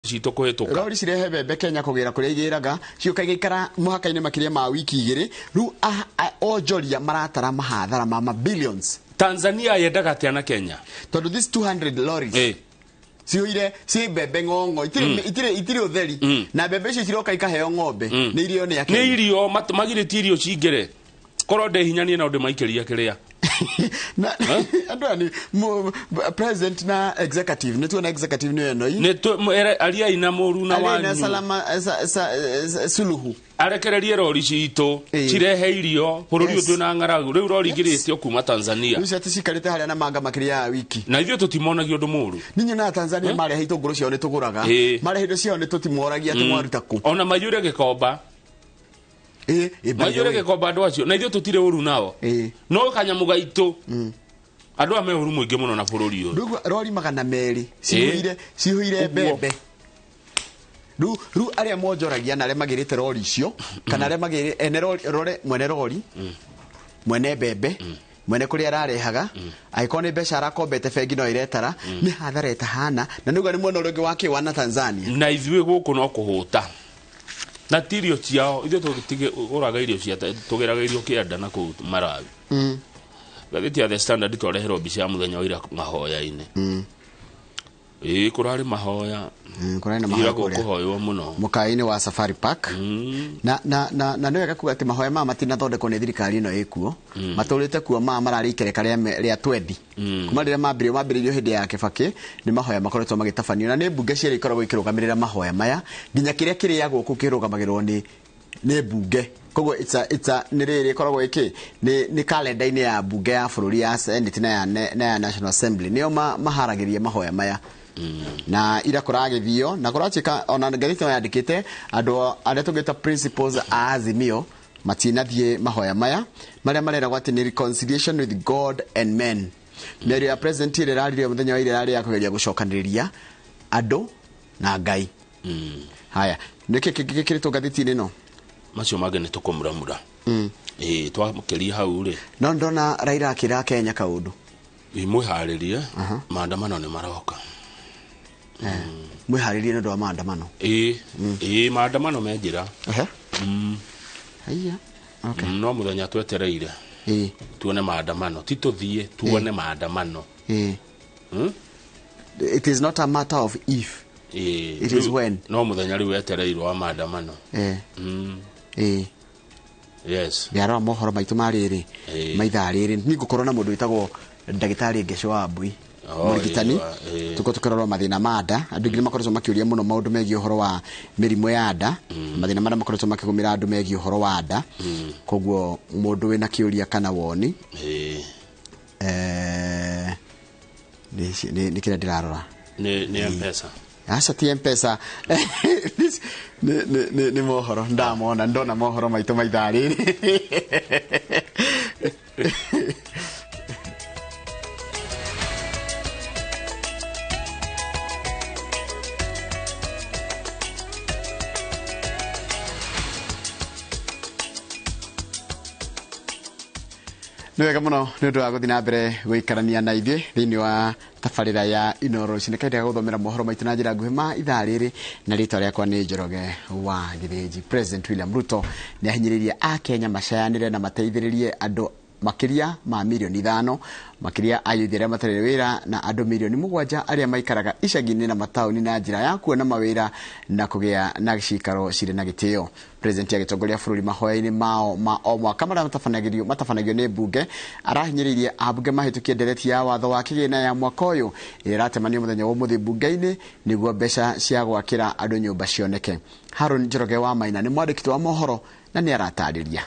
Citũ kũhĩtũka. Rori cirehe mbembe Kenya kũgĩra kũrĩa igĩraga, ciũka igĩikara mũhaka-inĩ makĩria ma wiki 2. Rĩu onjoria maratara mahathara ma ma billions. Tanzania yendaga atĩa na Kenya? Tondũ these 200 lorries cihũire ciĩ mbembe ng'ong'o, itirĩ ũtheri, na mbembe icio ciroka ikaheo ng'ombe, nĩ irio nĩ Nĩ Akenya. Irio magirĩtie irio cingĩre. Korwo ndĩ hinya niĩ no ndĩmaikĩria kĩrĩa. Na andũ aya nĩ president na executive, nĩ tuona executive nĩyo ĩno Nĩ ariai na mũru na Ariai na wanyu. Salama Suluhu. Arekererie rori citũ cirehe irio bũrũri ũyũ twĩna ng'aragu. Rĩu rori igĩrĩtio kuma Tanzania. Rĩu cio cikarĩte harĩa na manga makĩria ya wiki. Na ithuĩ tũtimonagia ũndũ mũru. Nĩ nyonaga Tanzania marehe itũngũrũ ciao nĩ tũgũraga, marehe indo ciao nĩ tũtimoragia atĩ mwaruta kũ. Ona maiyũre gĩkomba. Ĩ, by the Maiyũre way. gĩkomba andũ acio, na ithuĩ tũtirĩ ũru nao. No kanyamũ gaitũ, andũ aya me ũru mũingĩ mũno na bũrũri ũyũ. Rĩu rori 200 cihũire Ũguo. mbembe. Rĩu arĩa monjoragia na arĩa magĩrĩte rori icio, kana arĩa magĩrĩ, ene rori, rore, mwene rori, mwene mbembe, mwene kũrĩa ararehaga, angĩkorwo nĩ mbeca arakombete bengi no iretara, nĩ hathara ĩtahana, na nĩguo nĩ mwena ũrĩa ũngĩ wa kĩwa na Tanzania. Na ithuĩ gũkũ no kũhũta. Na ti irio ciao, ithuĩ tũgũraga irio cia, tũgĩraga irio kĩanda na kũu Malawi. Ngathĩti ya The Standard twareherwo mbica ya mũthenya wa ira mahoya-inĩ. Ĩĩ, kũrarĩ mahoya. Kũrarĩ na Ira mahoya kũrĩa. gũkũhoywo mũno. Mũkawa-inĩ wa Safari Park. Na nĩ wega kuga atĩ mahoya maya matinathondekwo nĩ thirikari ĩno ĩkuo. Matũrĩte kuo maya mararĩ ikereka rĩa twendi. Kuma rĩrĩa mambĩrĩirio hĩndĩ ya Kibaki, nĩ mahoya makoretwo magĩtabanio, na nĩ mbunge cierĩ ikoragwo ikĩrũgamĩrĩra mahoya maya, nginya kĩrĩa kĩrĩagwo kũu kĩrũgamagĩrĩrwo nĩ mbunge. Koguo nĩ rĩrĩ ĩkoragwo ĩkĩ, nĩ kalenda-inĩ ya mbunge ya bũrũri ya Senate na ya National Assembly, nĩo maharagĩria mahoya maya. Na ira kũragĩthio na kũratuĩka ona ngathĩti ĩno yandĩkĩte andũ arĩa tũngĩta principals a Azimio matinathiĩ mahoya maya marĩa mareragwo atĩ nĩ reconciliation with God and men. Mĩario ya president ĩrĩa ĩraririo mũthenya wa ira ĩrarĩ ya kũgeria gũcokanĩrĩria andũ na Ngai. Haya, nĩkĩ kĩngĩ gĩkĩrĩtwo ngathĩti-inĩ ĩno? Macio mangĩ nĩ tũkũmuramura. Ĩĩ, twamũkĩria hau rĩ. No ndona Raila akĩra Kenya kaũndũ. Ĩ, mwĩharĩrie, maandamano nĩ maroka. Mwĩharĩrie nĩ ũndũ wa maandamano. Ĩĩ, ĩĩ, maandamano me njĩra. Haiya. Okay. No mũthenya twetereire. Tuone maandamano, ti tũthiĩ, tuone maandamano. It is not a matter of if. It is when. No mũthenya rĩu wetereirwo wa maandamano. Yes. Ndĩrarora mohoro maitũ ma rĩrĩ, ma ithaa rĩrĩ. Niĩ ngũkorwo na mũndũ wĩtagwo ndagĩtarĩ Ngeco wa Mbui. Mũrigitani. Tũkorwo tũkĩrorwo mathĩna ma nda. Andũ aingĩ nĩmakoretwo makĩũria mũno maũndũ megiĩ ũhoro wa mĩrimũ ya nda. Mathĩna marĩa makoretwo makĩgũmĩra andũ megiĩ ũhoro wa nda. Koguo mũndũ wĩna kĩũria kana woni. Nĩ kĩrĩa ndĩrarora. Nĩ M-Pesa. Aca ti M-Pesa. Nĩ mohoro. Ndamona, ndona mohoro maitũ ma ithaa rĩrĩ. Nĩ wega mũno nĩ ũndũ wa gũthiĩ na mbere gũikarania na ithuĩ thĩinĩ wa tabarĩra ya Inooro Rũcinĩ. Kahinda ga gũthomera mohoro maitũ na njĩra nguhĩ ma ithaa rĩrĩ, na rĩtwa rĩakwa nĩ Njoroge wa Gĩthĩnji. President William Ruto nĩ ahinyĩrĩirie Akenya macayanĩre na mateithĩrĩrie andũ makĩria ma mirioni 5, makĩria ayuthi arĩa matarĩ wĩra na andũ mirioni 7 arĩa maikaraga icagi-inĩ na mataũni na njĩra ya kuona mawĩra na kũgĩa na ciikaro cirĩ na gĩtĩo. President agĩtongoria bũrũri mahoya-inĩ mao ma o mwaka marĩa matabanagio nĩ mbunge, arahinyĩrĩirie ambunge mahĩtũkie ndereti ya watho wa kĩgĩna ya mwaka ũyũ ĩrĩa ĩratemanio mũthenya wa ũmũthĩ mbunge-inĩ nĩguo mbeca cia gwakĩra andũ nyũmba cioneke. Haron Njoroge wa Maina nĩ mwandĩki wa mohoro na nĩ aratarĩria.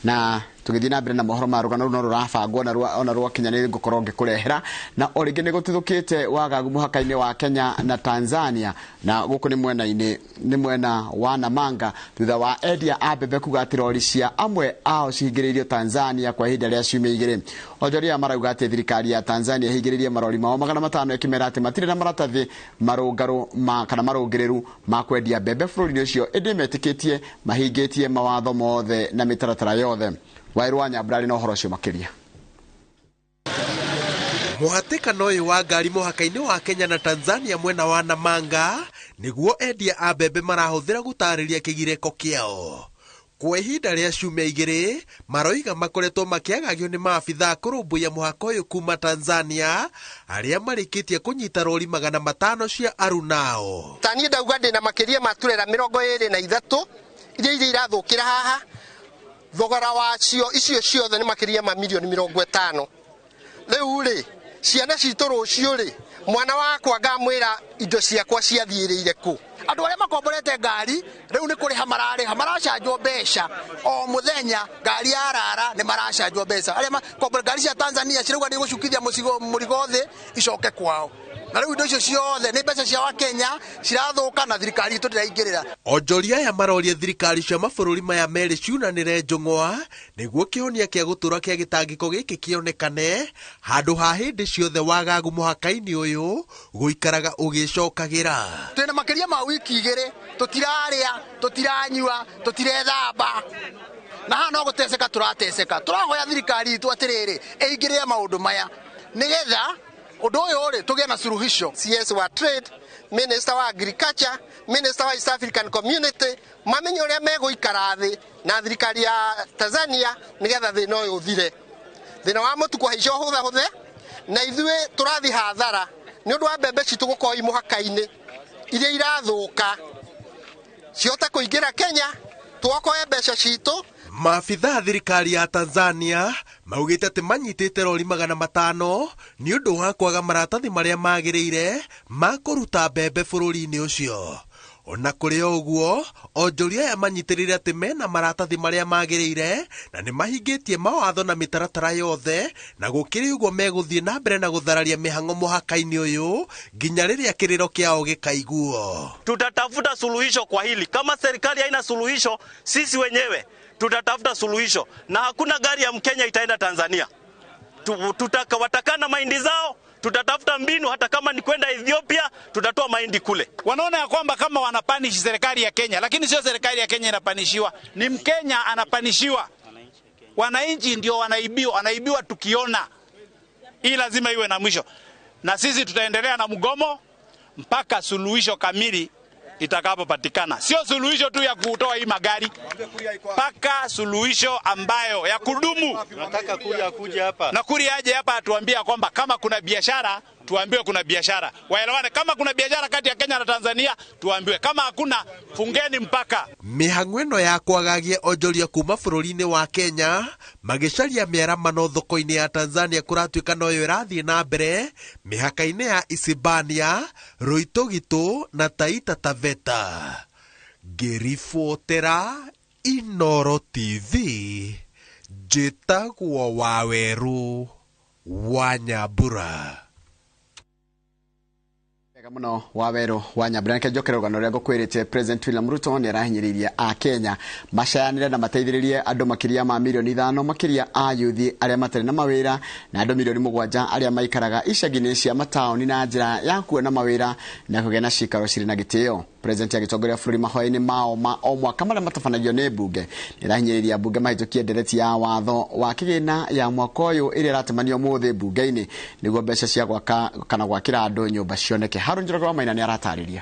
Na tũgĩthiĩ na mbere na mohoro ma rũgano rũu no rũrabangwo na ona rwakinya nĩ ngũkorwo ngĩkũrehera. Na o rĩngĩ nĩ gũtuthũkĩte wagagu mũhaka-inĩ wa Kenya na Tanzania, na gũkũ nĩ mwena-inĩ, nĩ mwena wa Namanga, thutha wa endia a mbembe kuga atĩ rori cia amwe ao cihingĩrĩirio Tanzania kwa ihinda rĩa ciumia igĩrĩ. Onjoria marauga atĩ thirikari ya Tanzania ĩhingĩrĩirie marori mao magana matano ĩkĩmera atĩ matirĩ na maratathi marũngarũ ma, kana marũngĩrĩru ma kwendia mbembe bũrũri-inĩ ũcio, ĩndĩ metĩkĩtie mahingĩtie mawatho mothe na mĩtaratara yothe. Waĩrũ wa Nyambura arĩ na ũhoro ũcio makĩria. Mũhatĩkano ũyũ wa ngari mũhaka-inĩ wa Kenya na Tanzania mwena wa Namanga nĩguo endia a mbembe marahũthĩra gũtarĩria kĩgirĩko kĩao. Kwa ihinda rĩa ciumia igĩrĩ maroiga makoretwo makĩagagio nĩ maabithaa kũrũmbũiya mũhaka ũyũ kuma Tanzania arĩa marĩkĩtie kũnyita rori 500 cia arunao. Ta niĩ ndauga ndĩna makĩria ma turera 23 iria irathũkĩra haha, thogora wacio icio ciothe nĩ makĩria ma milioni 50. Rĩu rĩ, ciana citũ rũciũ rĩ, mwana wakwa ngamwĩra indo ciakwa ciathiĩrĩire kũ? Andũ arĩa makomborete ngari rĩu nĩ kũrĩha mararĩha, maracanjwo mbeca o mũthenya, ngari yarara nĩ maracanjwo mbeca. Arĩa makombora ngari cia Tanzania cirauga nĩ gũcukithia mũrigo thĩ icoke kwao. Na rĩu indo icio ciothe nĩ mbeca cia Wakenya cirathũka na thirikari itũ ndĩraingĩrĩra. Onjoria aya maroria thirikari cia mabũrũri maya merĩ ciunanĩre njũng'wa nĩguo kĩhonia kĩa gũtũra kĩa gĩtangĩko gĩkĩ kĩonekane handũ ha hĩndĩ ciothe wagagu mũhaka-inĩ ũyũ gũikaraga ũgĩcokagĩra. Twĩna makĩria ma wiki igĩrĩ tũtirarĩa, tũtiranyua, tũtirethamba, na haha no gũteceka tũrateceka. Tũrahoya thirikari itũ atĩrĩrĩ ĩingĩrĩre maũndũ maya nĩgetha ũndũ ũyũ rĩ tũgĩe na suluhisho. CS wa Trade, Minister wa Agriculture, Minister wa East African Community mamenye ũrĩa megũikara thĩ na thirikari ya Tanzania nĩgetha thĩna ũyũ ũthire. Thĩna wa mũtu kũhaica ũhũthahũthe na ithuĩ tũrathiĩ hathara nĩ ũndũ wa mbembe citũ gũkorwo i mũhaka-inĩ iria irathũka cihote kũingĩra Kenya twokoe mbeca citũ. Maabithaa thirikari ya Tanzania maugĩte atĩ manyitĩte rori 500 nĩ ũndũ wa kwaga maratathi marĩa magĩrĩire ma kũruta mbembe bũrũri-inĩ ũcio. Ona kũrĩ o ũguo, onjoria aya manyitĩrĩire atĩ mena maratathi marĩa magĩrĩire na nĩ mahingĩtie mawatho na mĩtaratara yothe, na gũkĩrĩ ũguo megũthiĩ na mbere na gũthararia mĩhang'o mũhaka-inĩ ũyũ nginya rĩrĩa kĩrĩro kĩao gĩkaiguo. Tutatafuta suluhisho kwa hili. Kama serikali haina suluhisho, sisi wenyewe tutatafuta suluhisho, na hakuna gari ya Mkenya itaenda Tanzania. Watakana mahindi zao, tutatafuta mbinu, hata kama ni kwenda Ethiopia tutatoa mahindi kule. Wanaona ya kwamba kama wanapanish serikali ya Kenya, lakini sio serikali ya Kenya inapanishiwa, ni Mkenya anapanishiwa. Wananchi ndio wanaibiwa, wanaibiwa tukiona. Hii lazima iwe na mwisho. Na sisi tutaendelea na mgomo mpaka suluhisho kamili itakapopatikana. Sio suluhisho tu ya kutoa hii magari, mpaka suluhisho ambayo ya kudumu. Nataka Kuria akuje hapa. Na Kuria aje hapa atuambie kwamba kama kuna biashara, tuambiwe kuna biashara. Waelewane, kama kuna biashara kati ya Kenya na Tanzania, tuambiwe. Kama hakuna, fungeni mpaka. Mĩhang'o ĩno ya kwagagia onjoria kuma bũrũri-inĩ wa Kenya magĩcaria mĩaramano thoko-inĩ ya Tanzania kũratuĩka noyo ĩrathiĩ na mbere mĩhaka-inĩ ya Isibania, Roitogito na Taita Taveta. Ngĩribotera Inooro TV, njĩtagwo Wawerũ wa Nyambura. Wega mũno Wawerũ wa Nyambura. Reke njoke rũgano rũrĩa ngũkwĩrĩte. President William Ruto nĩ arahinyĩrĩirie a Kenya macayanĩre na mateithĩrĩrie andũ makĩria ma milioni 5 makĩria a yuthi arĩa matarĩ na mawĩra na andũ milioni 7 arĩa maikaraga icagi-inĩ cia mataũni na njĩra ya kuona mawĩra na kũgĩa na cikaro cirĩ na gĩtĩo. President agĩtongoria bũrũri mahoya-inĩ mao ma o mwaka marĩa matabanagio nĩ mbunge nĩ arahinyĩrĩria mbunge mahĩtũkie ndereti ya watho wa kĩgĩna ya mwaka ũyũ ĩrĩa ĩratemanio ũmũthĩ mbunge-inĩ nĩguo mbeca cia gwaka kana gwakĩra andũ nyũmba cioneke. Harũn Njoroge wa Maina nĩ aratarĩria.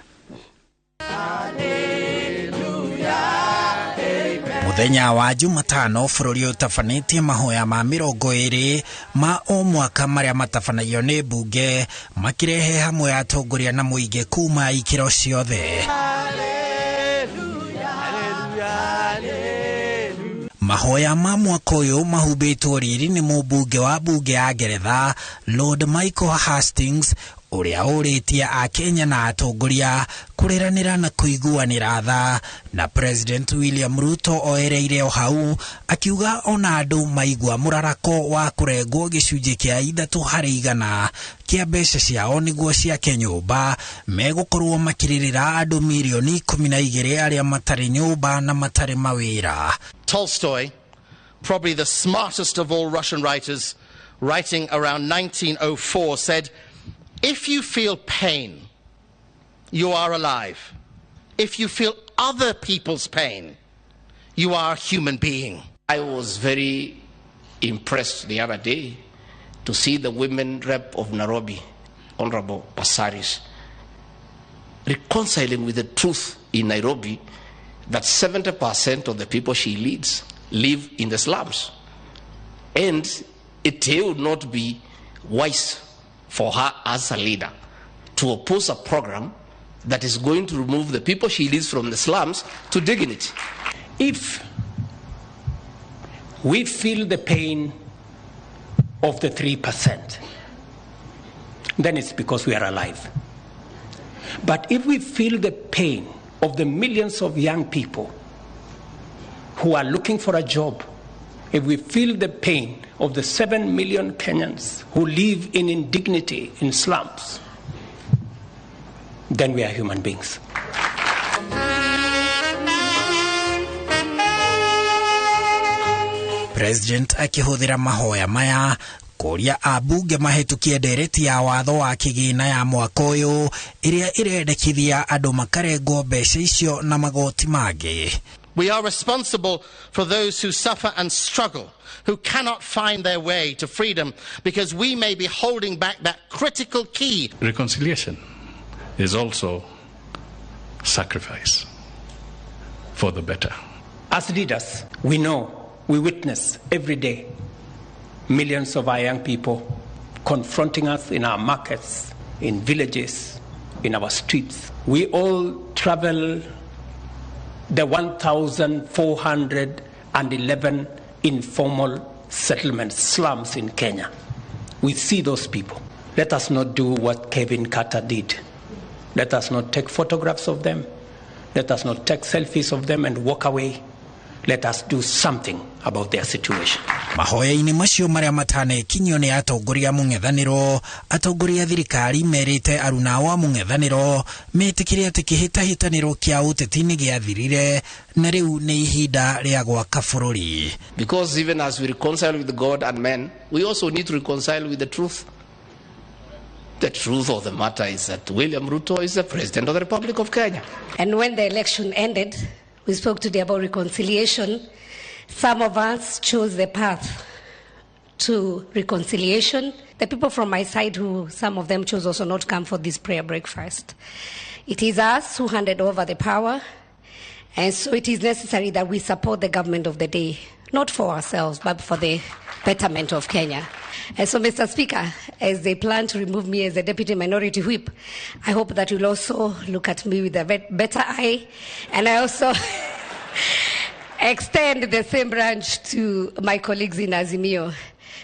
Mũthenya wa Jumatano bũrũri ũtabanĩtie mahoya ma 20 ma o mwaka marĩa matabanagio nĩ mbunge makĩrehe hamwe atongoria na mũingĩ kuma ikĩro ciothe. Mahoya ma mwaka ũyũ mahumbĩtwo riri nĩ mũmbunge wa mbunge ya Ngeretha Lord Michael Hastings ũrĩa ũrĩtie a Kenya na atongoria kũrĩranĩra na kũiguanĩra tha, na President William Ruto oereire o hau akiuga ona andũ maigua mũrarako wa kũrengwo gĩcunjĩ kĩa 3 harĩ 100 kĩa mbeca ciao nĩguo ciake nyũmba megũkorwo makĩrĩrĩra andũ mirioni 12 arĩa matarĩ nyũmba na matarĩ mawĩra. Tolstoy, probably the smartest of all Russian writers, writing around 1904, said, "If you feel pain, you are alive. If you feel other people's pain, you are a human being." I was very impressed the other day to see the women rep of Nairobi, Honorable Passaris, reconciling with the truth in Nairobi that 70% of the people she leads live in the slums. And it would not be wise for her as a leader to oppose a program that is going to remove the people she leads from the slums to dignity. If we feel the pain of the 3%, then it's because we are alive. But if we feel the pain of the millions of young people who are looking for a job, if we feel the pain of the 7 million Kenyans who live in indignity in slums, then we are human beings. President akĩhũthĩra mahoya maya kũria ambunge mahĩtũkie ndereti ya watho wa kĩgĩna ya mwaka ũyũ ĩrĩa ĩrendekithia andũ makarengwo mbeca icio na magoti mangĩ. We are responsible for those who suffer and struggle, who cannot find their way to freedom, because we may be holding back that critical key. Reconciliation is also sacrifice for the better. As leaders, we know, we witness every day millions of our young people confronting us in our markets, in villages, in our streets. We all travel the 1,411 informal settlement slums in Kenya. We see those people. Let us not do what Kevin Carter did. Let us not take photographs of them. Let us not take selfies of them and walk away. Let us do something about their situation. Mahoya-inĩ macio marĩa matanekinyio nĩ atongoria mũng'ethanĩro, atongoria thirikari merĩte aruna a mũng'ethanĩro metĩkĩre atĩ kĩhĩtahĩtanĩro kĩa ũteti nĩ gĩathirire na rĩu nĩ ihinda rĩa gwaka bũrũri. Because even as we reconcile with God and men, we also need to reconcile with the truth. The truth of the matter is that William Ruto is the President of the Republic of Kenya. And when the election ended, we spoke today about reconciliation. Some of us chose the path to reconciliation. The people from my side, who some of them chose also not to come for this prayer breakfast. It is us who handed over the power, and so it is necessary that we support the government of the day, not for ourselves, but for the betterment of Kenya. And so, Mr. Speaker, as they plan to remove me as the Deputy Minority Whip, I hope that you'll also look at me with a better eye, and I also extend the same branch to my colleagues in Azimio,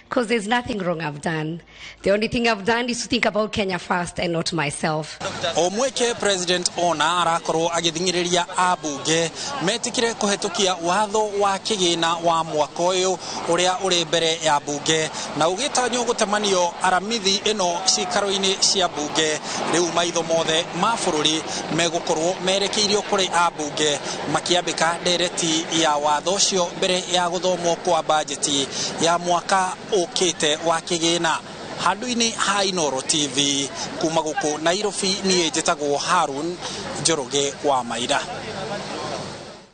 because there's nothing wrong I've done. The only thing I've done is to think about Kenya first and not myself. Omweke President ona arakorwo agithingiriria abunge metikire kuhetukia watho wa kigina wa mwaka uyu uria uri mbere ya bunge na ugitanywo gutemanio aramithi ino cikaro-ini cia bunge. Riu maitho mothe ma bururi megukorwo merekeirio kuri abunge makiambika ndereti ya watho ucio mbere ya guthomwo kwa bajeti ya mwaka ukite wa kigina. Handu-inĩ ha Inooro TV kuma gũkũ Nairobi, niĩ njĩtagwo Harun Njoroge wa Maira.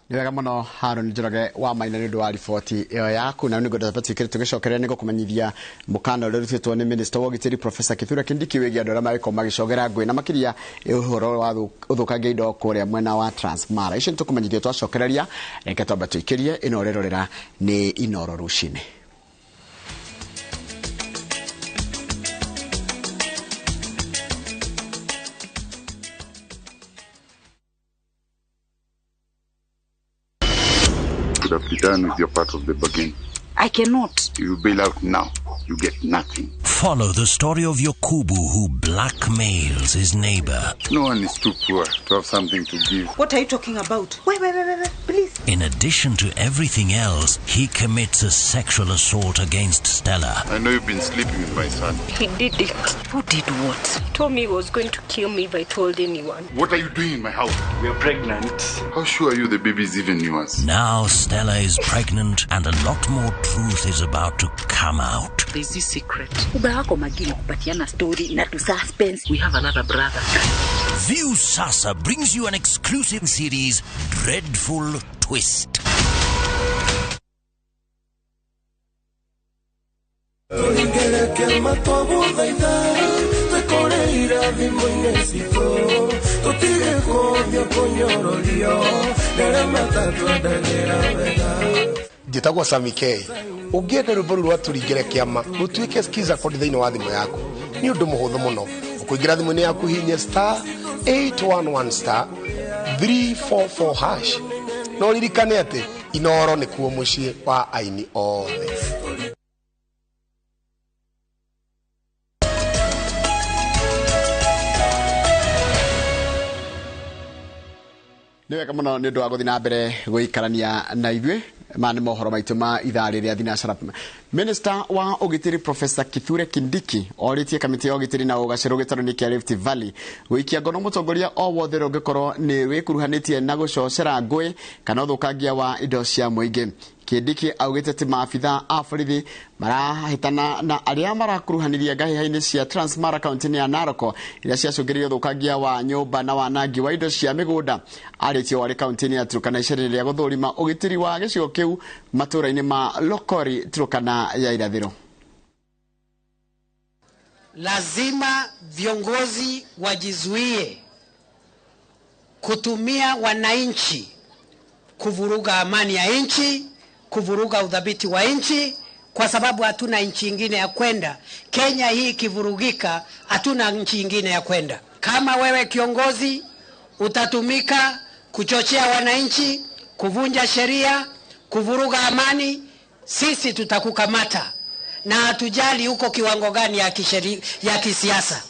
Nĩ wega mũno Harun Njoroge wa Maina nĩ ũndũ wa riboti ĩyo yaku, na nĩ ngwenda twĩkĩre tũgĩcokereria nĩ gũkũmenyithia mũkana ũrĩa ũrutĩtwo nĩ Minister wa Ũgitĩri Professor Kithure Kindiki wĩgiĩ andũ arĩa magĩkorwo magĩcogera ngũĩ na makĩria ũhoro wa ũthũkangia indo kũrĩa mwena wa Transmara. Icio nĩ tũkũmenyithia twacokereria, reke twambe tũikĩrie ĩno ũrerorera nĩ Inooro rũcinĩ. Have be done with your part of the bargain. I cannot. You bail out now, you get nothing. Follow the story of Yokubu, who blackmails his neighbor. No one is too poor to have something to give. What are you talking about? Wait, please. In addition to everything else, he commits a sexual assault against Stella. I know you've been sleeping with my son. He did it. Who did what? He told me he was going to kill me if I told anyone. What are you doing in my house? We are pregnant. How sure are you the baby is even yours? Now Stella is pregnant and a lot more truth is about to come out. There's this secret. Story suspense. We have another brother. View Sasa brings you an exclusive series, Dreadful Twist. Nĩmatwagũthaitha twĩkore irathimo-inĩ citũ tũtige kũũthio kũnyororio nĩarĩa matatwendagĩra wega. Njĩtagwo Sami K. Ũngĩenda rwĩmbo rũu rwa tũringĩre kĩama rũtuĩke skiza code thĩinĩ wa thimũ yaku nĩ ũndũ mũhũthũ mũno. Ũkũingĩra thimũ-inĩ yaku hihinye star 811 star 344 hash na ũririkane atĩ Inoro nĩkuo mũciĩ wa aini othe. Nĩ wega mũno nĩ ũndũ wa gũthiĩ na mbere gũikarania na ithuĩ. Maya nĩ mohoro maitũ ma ithaa rĩrĩa thinacara. Minister wa ũgitĩri Professor Kithure Kindiki orĩtie kamĩtĩ ya ũgitĩri na ũgacĩru gĩtarũ-inĩ kĩa Rift Valley gũikia ngono mũtongoria o wothe ũrĩa ũngĩkorwo nĩ wĩkuruhanĩtie na gũcocera ngũĩ kana ũthũkangia wa indo cia mũingĩ. Kindiki augĩte atĩ maabitha a borithi marahĩtana na arĩa marakuruhanirie ngahĩha-inĩ cia Transmara kaunti-inĩ ya Narok iria ciacũngĩrĩirie ũthũkangia wa nyũmba na wanangi wa indo cia mĩgũnda. Arĩtie ũũ arĩ kaunti-inĩ ya Turkana iceera-inĩ rĩa gũthũrima ũgitĩri wa gĩcigo kĩu matũũra-inĩ ma Lokori, Turkana ya irathĩro. Lazima viongozi wajizuie kutumia wananchi kuvuruga amani ya nchi, kuvuruga udhabiti wa nchi, kwa sababu hatuna nchi ingine ya kwenda. Kenya hii ikivurugika, hatuna nchi ingine ya kwenda. Kama wewe kiongozi utatumika kuchochea wananchi, kuvunja sheria, kuvuruga amani, sisi tutakukamata na hatujali huko kiwango gani ya ya kisiasa.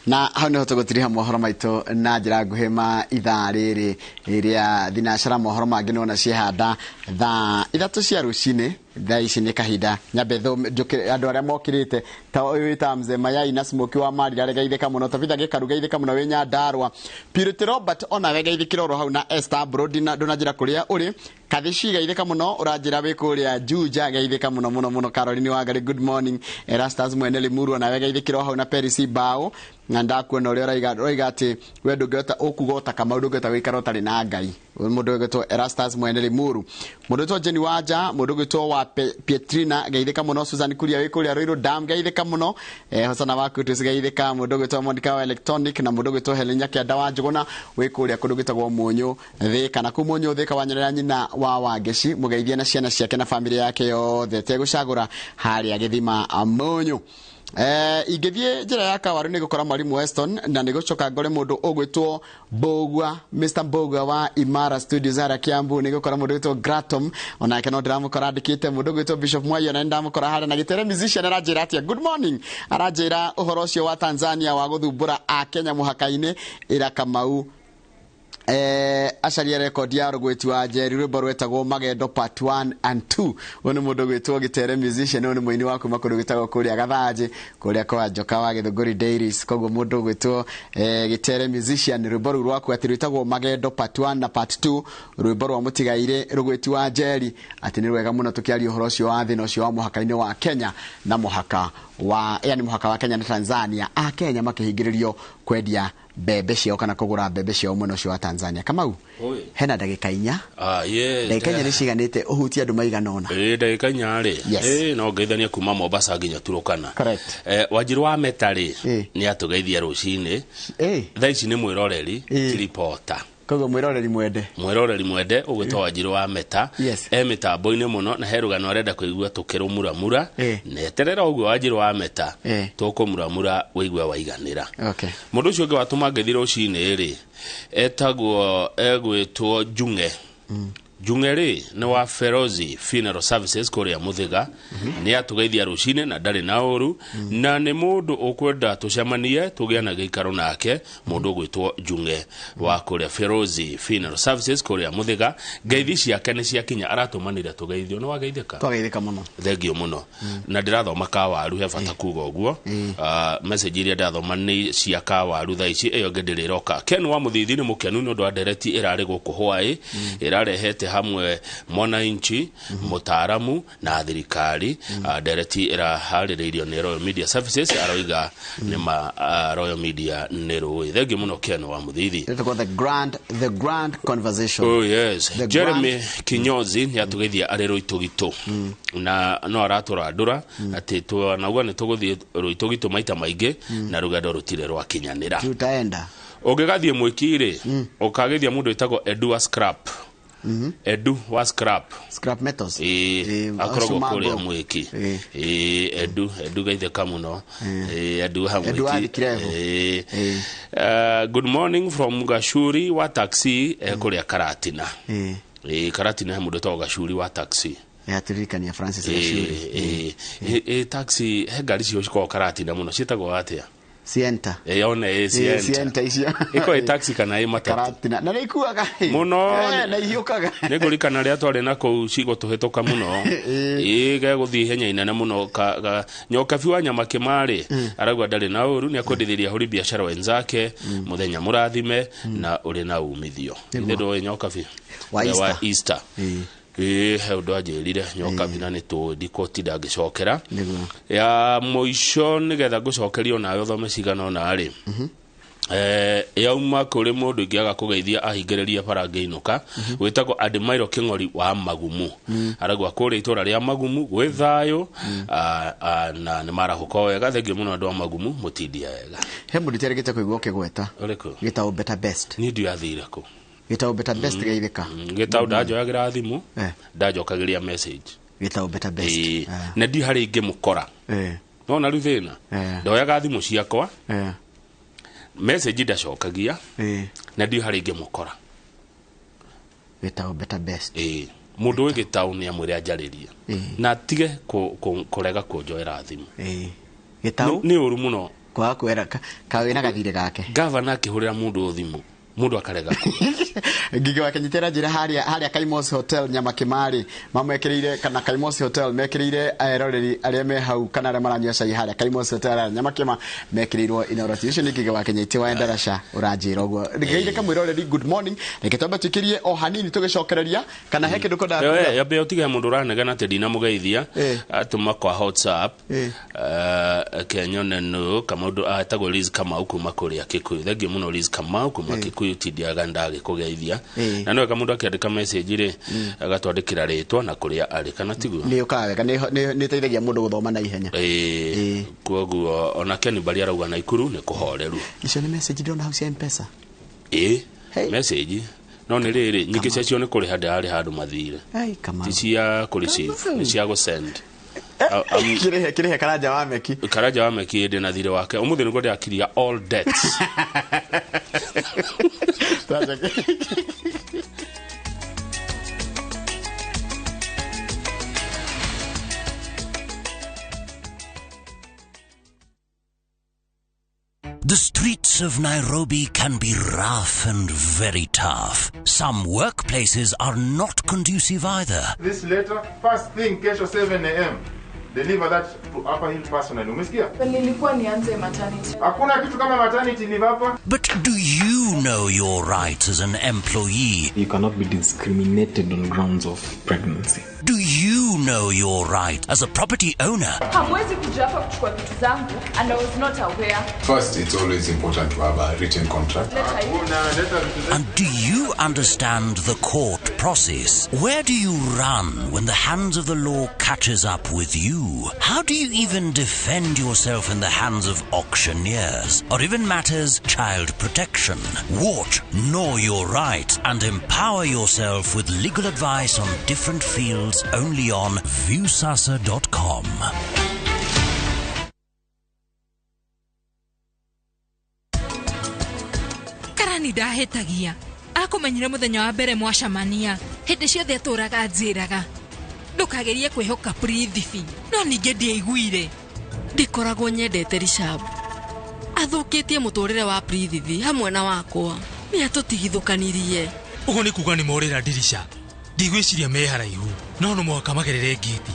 Na hau niho tũgũtiriha mohoro maitũ na njĩra nguhĩ ma ithaa rĩrĩ rĩa thinacara. Mohoro mangĩ nĩwona ciehanda thaa 3 cia rũcinĩ. Thaa ici nĩ kahinda nyambe andũ arĩa mokĩrĩte ta ũyũ wĩtaga Mzee Mayai na Smoky wa Marira geithĩka mũno, Tabitha Gĩkaru geithĩka mũno wĩ Nyandarũa, Purity Robert onawe geithĩkĩra oro hau, na Esther Brody na ndũnanjĩra kũrĩa ũrĩ, Kathici geithĩka mũno ũranjĩra wĩ kũrĩa Juja geithĩka mũno mũno mũno, Caroline Wangari good morning, Erastus Mwene Limuru onawe geithĩkĩra o hau, na Perisi Bao na ndakuona ũrĩa ũraiga atĩ we ndũngĩhota ũkuga ũta Kamau ndũngĩhota gũikara ũtarĩ na Ngai. Mũndũ ũgwĩtwo Erastus Mwene Limuru, mũndũ ũgwĩtwo Jenny Wanja, mũndũ ũgwĩtwo wa Pietrina geithĩka mũno, Susan Kuria wĩ kũrĩa Ruiru Dam geithĩka mũno, Hosana wa Kutus geithĩka, mũndũ ũgwĩtwo Monica wa Electronic na mũndũ ũgwĩtwo Helen Nyakĩanda wa Njũgũna wĩ kũrĩa kũndũ gwĩtagwo Mũnyũ Thĩka, na kũu Mũnyũ Thĩka wanyonera nyina wa Wangeci mũgeithie na ciana ciake na bamĩrĩ yake yothe tegũcagũra harĩa gĩthima Mũnyũ. Ingĩthiĩ njĩra ya Kawaru nĩ gũkora Mwalimu Weston na nĩ gũcoka ngore mũndũ ũgwĩtwo Mbũgua, Mr Mbũgua wa Imara Studios harĩa Kiambu, nĩ gũkora mũndũ ũgwĩtwo Gratom onake no ndĩramũkora andĩkĩte, mũndũ ũgwĩtwo Bishop Mwai ona nĩ ndamũkora harĩa, na Gĩtere musician aranjĩra atĩa good morning, aranjĩra ũhoro ũcio wa Tanzania wa gũthumbũra a Kenya mũhaka-inĩ ĩra Kamau acaria rekondi ya rũgwĩti wa Njeri rwĩmbo rwetagwo Magendo part 1 and 2. Ũyũ nĩ mũndũ ũgwĩtwo Gĩtere musician, ũyũ nĩ mũini wa kuma kũndũ gwĩtagwo kũrĩa Gathanjĩ kũrĩa kwa Njoka wa Gĩthũngũri Dairies. Koguo mũndũ ũgwĩtwo Gĩtere musician, rwĩmbo rũu rwaku atĩ rwĩtagwo Magendo part 1 na part 2, rwĩmbo rwa mũtigairĩ rũgwĩti wa Njeri, atĩ nĩ rwega mũno tũkĩaria ũhoro ũcio wa thĩna ũcio wa mũhaka-inĩ wa Kenya na mũhaka wa yani mũhaka wa Kenya na Tanzania, a Kenya makĩhingĩrĩrio kwendia mbembe ciao kana kũgũra mbembe ciao mwena ũcio wa Tanzania. Kamau, hena ndagĩka 4. Ndagĩka 4 nĩ ciganĩte ũhutie andũ maigana ũna. Ndagĩka 4 rĩ, no ngeithania kuma Mombasa nginya Turukana. Wanjiru wa Meta rĩ nĩ atũgeithia rũcinĩ. Thaa ici nĩ mwĩroreri ti reporter. Koguo mwĩroreri mwende, mwĩroreri mwende ũgwĩtwo Wanjiru wa Meta e mĩtambo-inĩ mũno na he rũgano arenda kũigua tũkĩrũmuramura, neterera ũguo Wanjiru wa Meta tũkũmuramura wĩigue waiganĩra. Mũndũ ũcio ũngĩ watũma ngeithi rũcinĩ rĩ etagwo egwĩtwo Njung'e. Njung'e rĩ nĩ wa Ferozi Funeral Services kũrĩa Mũthĩga, nĩ atũgeithia rũcinĩ na ndarĩ na ũru, na nĩ mũndũ ũkwenda tũcemanie tũgĩe na gĩikaro nake, mũndũ ũgwĩtwo Njung'e wa kũrĩa Ferozi Funeral Services kũrĩa Mũthĩga. Ngeithi ciake nĩ ciakinya, aratũmanire tũgeithio. Nĩ wageithĩka? Twageithĩka mũno, thengio mũno. Na ndĩrathoma Kawaru, he bata kuga ũguo. Message iria ndathoma nĩ cia Kawaru thaa ici, ĩyo ĩngĩ ndĩrĩroka. Ken wa Mũthithi nĩ mũkenu nĩ ũndũ wa ndereti ĩrarĩ gũkũ hwaĩ, ĩrarehete Hamwe mwananchi, mutaaramu na thirikari. Ndereti ĩraharĩrĩirio nĩ Royal Media Services, aroiga nĩ ma Royal Media nĩ rũĩ. Thengiũ mũno Ken wa Mũthithi. Ĩtagwo the grand conversation. Oh yes. The Jeremy grand- Kinyozi nĩ atũgeithia arĩ Rũitũgitũ na no aratũrandũra atĩ twanauga nĩ tũgũthiĩ Rũitũgitũ maita maingĩ na rũgendo rũtirĩ rwakinyanĩra. Tutaenda. Ũngĩgathiĩ mwĩki-rĩ, ũkagĩthia mũndũ wĩtagwo Edu wa Scrap, Edu wa Scrap. Scrap metals. Ĩĩ, akoragwo Sumago. kũrĩa mwĩki. Ĩĩ, Edu, Edu geithĩka mũno. Ĩĩ, Edu wa Edu wa mwĩki. Kirevu. Ĩĩ. Good morning from Gashuri wa taxi, kũrĩa Karatina. Ĩĩ, Karatina he mũndũ wĩtagwo Gashuri wa taxi. Yaturirikania Francis Gashuri. Ĩĩ, ĩĩ, ĩĩ, taxi he ngari cio cikoragwo Karatina mũno, ciĩtagwo atĩa? Sienta. Ĩĩ, one ĩĩ. Ĩĩ, Sienta. Sienta icio. Ĩkoragwo ĩ taxi kana ĩ matatu? Karatina na nĩ ikuaga Mũno. Na ihiũkaga. Nĩ ngũririkana rĩrĩa twarĩ na kũu cigũtũhĩtũka mũno, ĩĩ, gegũthiĩ ihenya inene mũno. Nyokabi wa nyama kĩmarĩ arauga ndarĩ na ũru, nĩ akwendithĩria ahũri biacara wenzake mũthenya mũrathime na ũrĩ na umithio. Ithe ndũĩ nyokabi Wa Ũrĩa wa Easter. Easter. Ĩĩ, he ũndũ anjĩrire nyokabi na nĩ tũĩ ndikũtinda ngĩcokera. Nĩguo. Ya mũico nĩgetha ngũcokerio nawe ũthome cigana ũna rĩ, yauma kũrĩ mũndũ ingĩaga kũgeithia ahingĩrĩrie bara ngĩinũka, wĩtagwo Ademairo Kĩng'ori wa Magumu. Aragua kũrĩa itũra rĩa Magumu gwĩ thayũ, na nĩ marahũka o wega. Thengiũ mũno andũ a Magumu, mũtindia wega. He mũndũ iterĩgĩte kũigua ũkĩgweta. Ũrĩkũ? Gĩtaũ Better Best. Niĩ ndiathire kũ. Gĩtaũ Better Best geithĩka. Gĩtaũ ndanjoyagĩra thimũ, ndanjokagĩria message. Gĩtaũ Better Best. Ĩĩ, na ndi harĩ ingĩmũkora. Nona rĩu thĩna, ndoyaga thimũ ciakwa, message ndacokagia, na ndi harĩ ingĩmũkora. Gĩtaũ Better Best. Ĩĩ, mũndũ wĩ gĩtaũ nĩ amwĩre anjarĩrie na atige kũrega kũnjoera thimũ. Gĩtaũ. Nĩ ũru mũno. Kwaga kwera kawĩna gathirĩ gake. Gavana akĩhũrĩra mũndũ thimũ, mũndũ akarega. Ngige wa Kenyitera njĩra harĩa Kaimosi Hotel Nyamakĩmarĩ mamekĩrĩire, kana Kaimosi Hotel mekĩrĩire eroreri arĩa me hau kana arĩa maranyua cai harĩa Kaimosi Hotel harĩa Nyamakĩma mekĩrĩirwo Inooro. Ũcio nĩ Ngige wa Kenyiti wa Endarasha ũranjĩra ũguo. Ngeire kamwĩroreri good morning. Reke twambe tũikĩrie o hanini tũgĩcokereria, kana he kĩndũ kwenda? Yambe ũtige mũndũ ũranegena atĩ ndinamũgeithia, atũma kwa WhatsApp. Kenyone nũ kamũndũ etagwo Liz Kamau kuma kũrĩa Kikuyu. Thengiũ mũno Liz Kamau kuma Kikuyu, tindiaga ndagĩkũgeithia. Na no wega mũndũ akĩandĩka message rĩ, agatwandĩkĩra rĩtwa na kũrĩa arĩ, kana tiguo? Nĩ ũkaga wega, nĩ ĩteithagia mũndũ gũthoma na ihenya. Ĩĩ, koguo ona Ken Bari arauga Naikuru nĩ kũhoreru. Icio nĩ message ndĩrona hau cia M-Pesa. Ĩĩ, message no nĩ rĩrĩ, nyingĩ ciacio nĩ kũrĩha ndĩrarĩ handũ mathire. Ai, Kamau. Ti cia kũreceive, nĩ cia gũsend. Kĩrĩhe karanja wa meki. Karanja wa meki ndĩ na thirĩ wake ũmũthĩ nĩguo ndĩrakiria all debts. The streets of Nairobi can be rough and very tough. Some workplaces are not conducive either. This letter, first thing kesho 7 a.m. Deliver that to Upper Hill personally. Umesikia? Nilikuwa nianze maternity. Hakuna kitu kama maternity leave hapa. But do you know your rights as an employee? You cannot be discriminated on grounds of pregnancy. Do you know your right as a property owner? Hamwezi kuja hapa kuchukua vitu zangu and I was not aware. First, it's always important to have a written contract. Leta hii. And do you understand the court process? Where do you run when the hands of the law catches up with you? How do you even defend yourself in the hands of auctioneers or even matters child protection? Watch Know Your Right and empower yourself with legal advice on different fields only on Viusasa.com. Karani ndahĩtagia, akũmenyire mũthenya wa mbere mwacamania. Hĩndĩ ciothe atũraga anjĩraga ndũkagerie kwĩhoka Prithibi, no ningĩ ndiaiguire. Ndikoragwo nyendete Rishab, athũkĩtie mũtũrĩre wa Prithibi hamwe na wakwa, nĩ atũtigithũkanirie. Ũguo nĩ kuga nĩ morĩra ndirica. Ndigwĩciria me haraihu, no no mũhaka magerere ngĩti.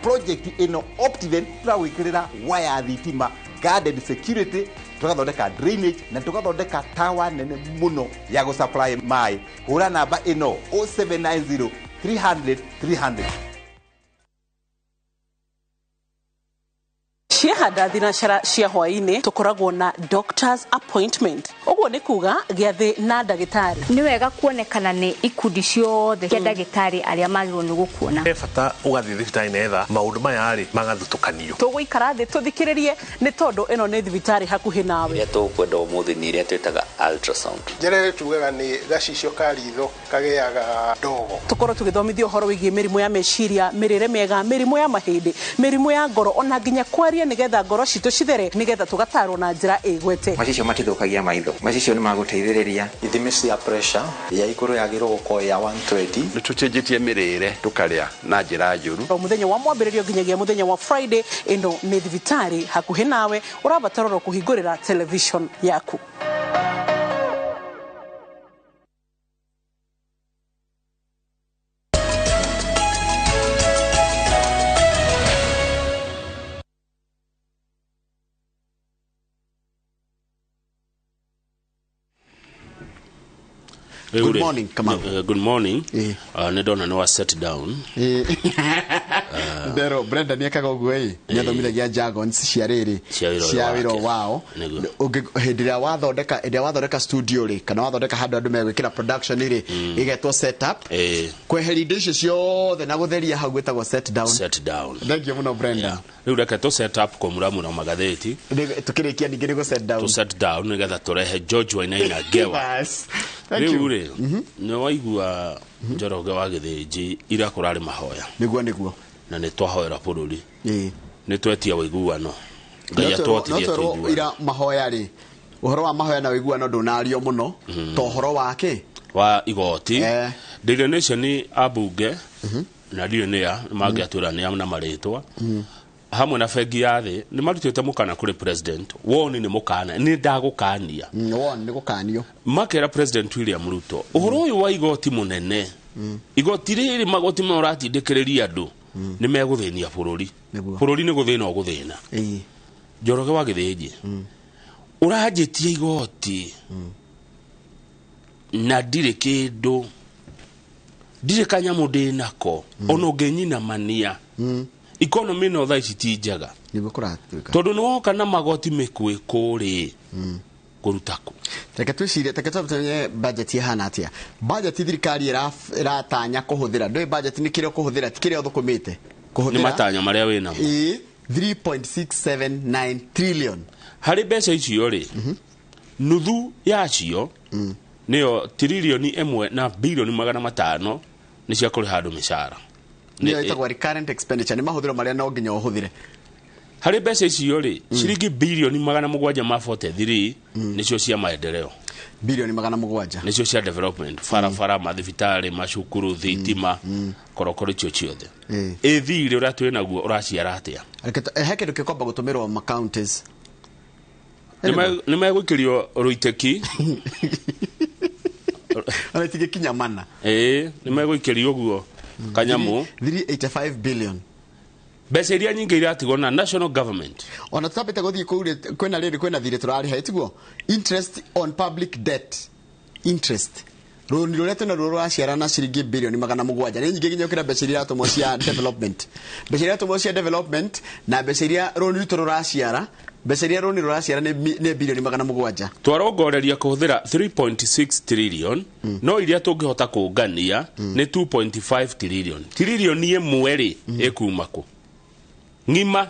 Project ĩno Optiven tũragwĩkĩrĩra waya thitima, guarded security. Tũgathondeka drainage na tũgathondeka tawa nene mũno ya gũsupply maĩ. Hũra namba ĩno 0790 300 300. Ciehanda thinacara cia hwaĩ-inĩ tũkoragwo na doctor's appointment, ũguo nĩ kuga gĩathĩ na ndagĩtarĩ. Nĩ wega kuonekana nĩ ikundi ciothe cia ndagĩtarĩ arĩa magĩrĩirwo nĩ gũkuona. He bata ũgathiĩ thibitarĩ nĩgetha maũndũ maya rĩ magathutũkanio. Tũgũikara thĩ tũthikĩrĩrie nĩ tondũ ĩno nĩ thibitarĩ hakuhĩ nawe. Iria tũkwenda ũmũthĩ nĩ iria twĩtaga ultrasound. Njĩra ĩrĩa tugaga nĩ gacicio ka ritho kagĩaga ndogo. Tũkorwo tũgĩthomithio ũhoro wĩgiĩ mĩrimũ ya meciria, mĩrĩre mĩega, mĩrimũ ya mahĩndĩ, mĩrimũ ya ngoro, ona nginya kwaria nĩgetha ngoro citũ cithere, nĩgetha tũgatarwo na njĩra ĩgwete. Macicio matithũkagia maitho, macicio nĩ magũteithĩrĩria. Ithimi cia pressure ya igũrũ yagĩrĩirwo gũkorwo ya 120. Nĩ tũcenjetie mĩrĩre tũkarĩa na njĩra njũru. O mũthenya wa mwambĩrĩrio nginyagia mũthenya wa Friday, ĩno nĩ thibitarĩ hakuhĩ nawe, ũrabatara oro kũhingũrĩra television yaku. Good morning, Kamau. Good morning. Nĩ ndona nĩ wa set down. Ndero Brenda nĩ ekaga ũguo ĩ, nĩ athomithagia jargons cia rĩrĩ cia wĩra wao. Hĩndĩ ĩrĩa wathondeka, hĩndĩ ĩrĩa wathondeka studio rĩ, kana wathondeka handũ andũ megwĩkĩra production rĩ, ĩgetwo set up. Kweheria indo icio ciothe na gũtheria hau gwĩtagwo set down. Set down. Thank you mũno Brenda. Rĩu reke tũ set up kũmuramura magathĩti. Tũkĩrĩkia ningĩ nĩ gũ set down. Tũ set down nĩgetha tũrehe George Wainaina Ngewa. Thank you. Rĩu rĩ, nĩ waigua Njoroge wa Gĩthĩnji ira kũrarĩ mahoya. Nĩguo nĩguo. Na nĩ twahoera bũrũri. Nĩ twetia ũiguano. Ngai atũhotithie tũiguane. Ira mahoya rĩ, ũhoro wa mahoya na ũiguano ndũnario mũno, to ũhoro wa kĩ? Wa igoti. Daily Nation ambunge na ndiũĩ nĩ a, mangĩatwĩra nĩ a na marĩtwa. Hamwe na bengi ya thĩ nĩ marutĩte mũkana kũrĩ president. Woni nĩ mũkana, nĩ ndagũkania. Woni nĩ gũkanio. Makera President William Ruto ũhoro ũyũ wa igoti mũnene, igoti rĩrĩ magoti maya ũratindĩkĩrĩria andũ nĩ megũthĩnia bũrũri. Bũrũri nĩ gũthĩna ũgũthĩna. Njoroge wa Gĩthĩnji, ũranjĩtia igoti na ndirĩ kĩndũ, ndirĩ kanyamũ ndĩnako, ona ũngĩnyinamania. Economy no thaa ici ti njega. Nĩguo kũratuĩka. Tondũ nĩ woka na magoti mĩkwĩkũ rĩ, kũruta kũ? Reke twĩcirie, reke tũmenye budget ĩhana atĩa. Budget thirikari ĩratanya kũhũthĩra. Ndũĩ budget nĩ kĩrĩa ũkũhũthĩra, ti kĩrĩa ũthũkũmĩte. Kũhũthĩra. Nĩ matanya marĩa wĩ namo. 3.679 trillion. Harĩ mbeca icio rĩ, nuthu yacio nĩyo tiririoni 1 na bilioni 500 nĩ cia kũrĩha andũ mĩcara. Nĩyo ĩtagwo recurrent expenditure, nĩ mahũthĩro marĩa no nginya ũhũthĩre. Harĩ mbeca icio rĩ, ciringi bilioni 743 nĩcio cia maendeleo. Bilioni 700 nĩcio cia development, barabara, mathibitarĩ, macukuru, thitima, korokoro icio ciothe. Ĩthirĩ ũrĩa twĩ naguo ũraciara atĩa? He kĩndũ gĩkwamba gũtũmĩrwo ma counties. Nĩ megũikĩrio rũitĩki. Ona itingĩkinya mana. Nĩ megũikĩrio ũguo kanyamũ. 385 billion. Mbeca iria nyingĩ iratigwo na national government. Ona tutambĩte gũthiĩ kũu rĩ, kwĩna rĩrĩ, kwĩna thirĩ tũrarĩha, ĩtiguo? Interest on public debt. Interest. Rũni rũrĩa twĩna ruo rũraciara na ciringi bilioni 700. Nĩ nyingĩ nginya gũkĩra mbeca iria iratũmwo cia development. Mbeca iria iratũmwo cia development na mbeca iria rũni rwitũ rũraciara, mbeca iria rũni rũraciara nĩ bilioni 700. Twarongoreria kũhũthĩra 3.6 trillion, no iria tũngĩhota kũngania nĩ 2.5 trillion. Tiririoni ĩmwe rĩ ĩkuma kũ? Ng'ima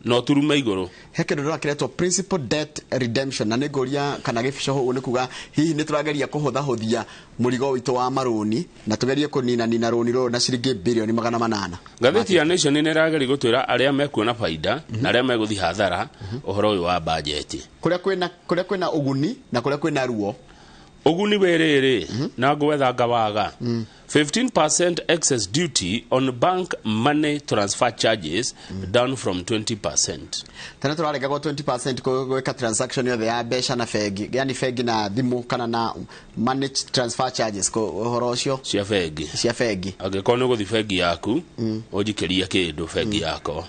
no turume igũrũ. He kĩndũ ndĩrakĩretwo principal debt redemption, na nĩngũria kana gĩbico ũguo nĩ kuga hihi nĩ tũrageria kũhũthahũthia mũrigo witũ wa marũni na tũgerie kũninanina rũni rũrũ na ciringi bilioni 800. Ngathĩti ya Nation nĩ ĩrageria gũtwĩra arĩa mekuona baida na arĩa megũthiĩ hathara ũhoro ũyũ wa bajeti. Kũrĩa kwĩna ũguni na kũrĩa kwĩna ruo. Ũguni wĩ rĩrĩ na ngwetha ngawaga. 15% excess duty on bank money transfer charges down from 20%. Tena tũrarengagwo 20% gwĩka transaction yothe ya mbeca na bengi, yani bengi na thimũ kana na money transfer charges ũhoro ũcio cia bengi. Cia bengi. Angĩkorwo nĩ ũgũthiĩ bengi yaku, ũnjikĩrie kĩndũ bengi yakwa.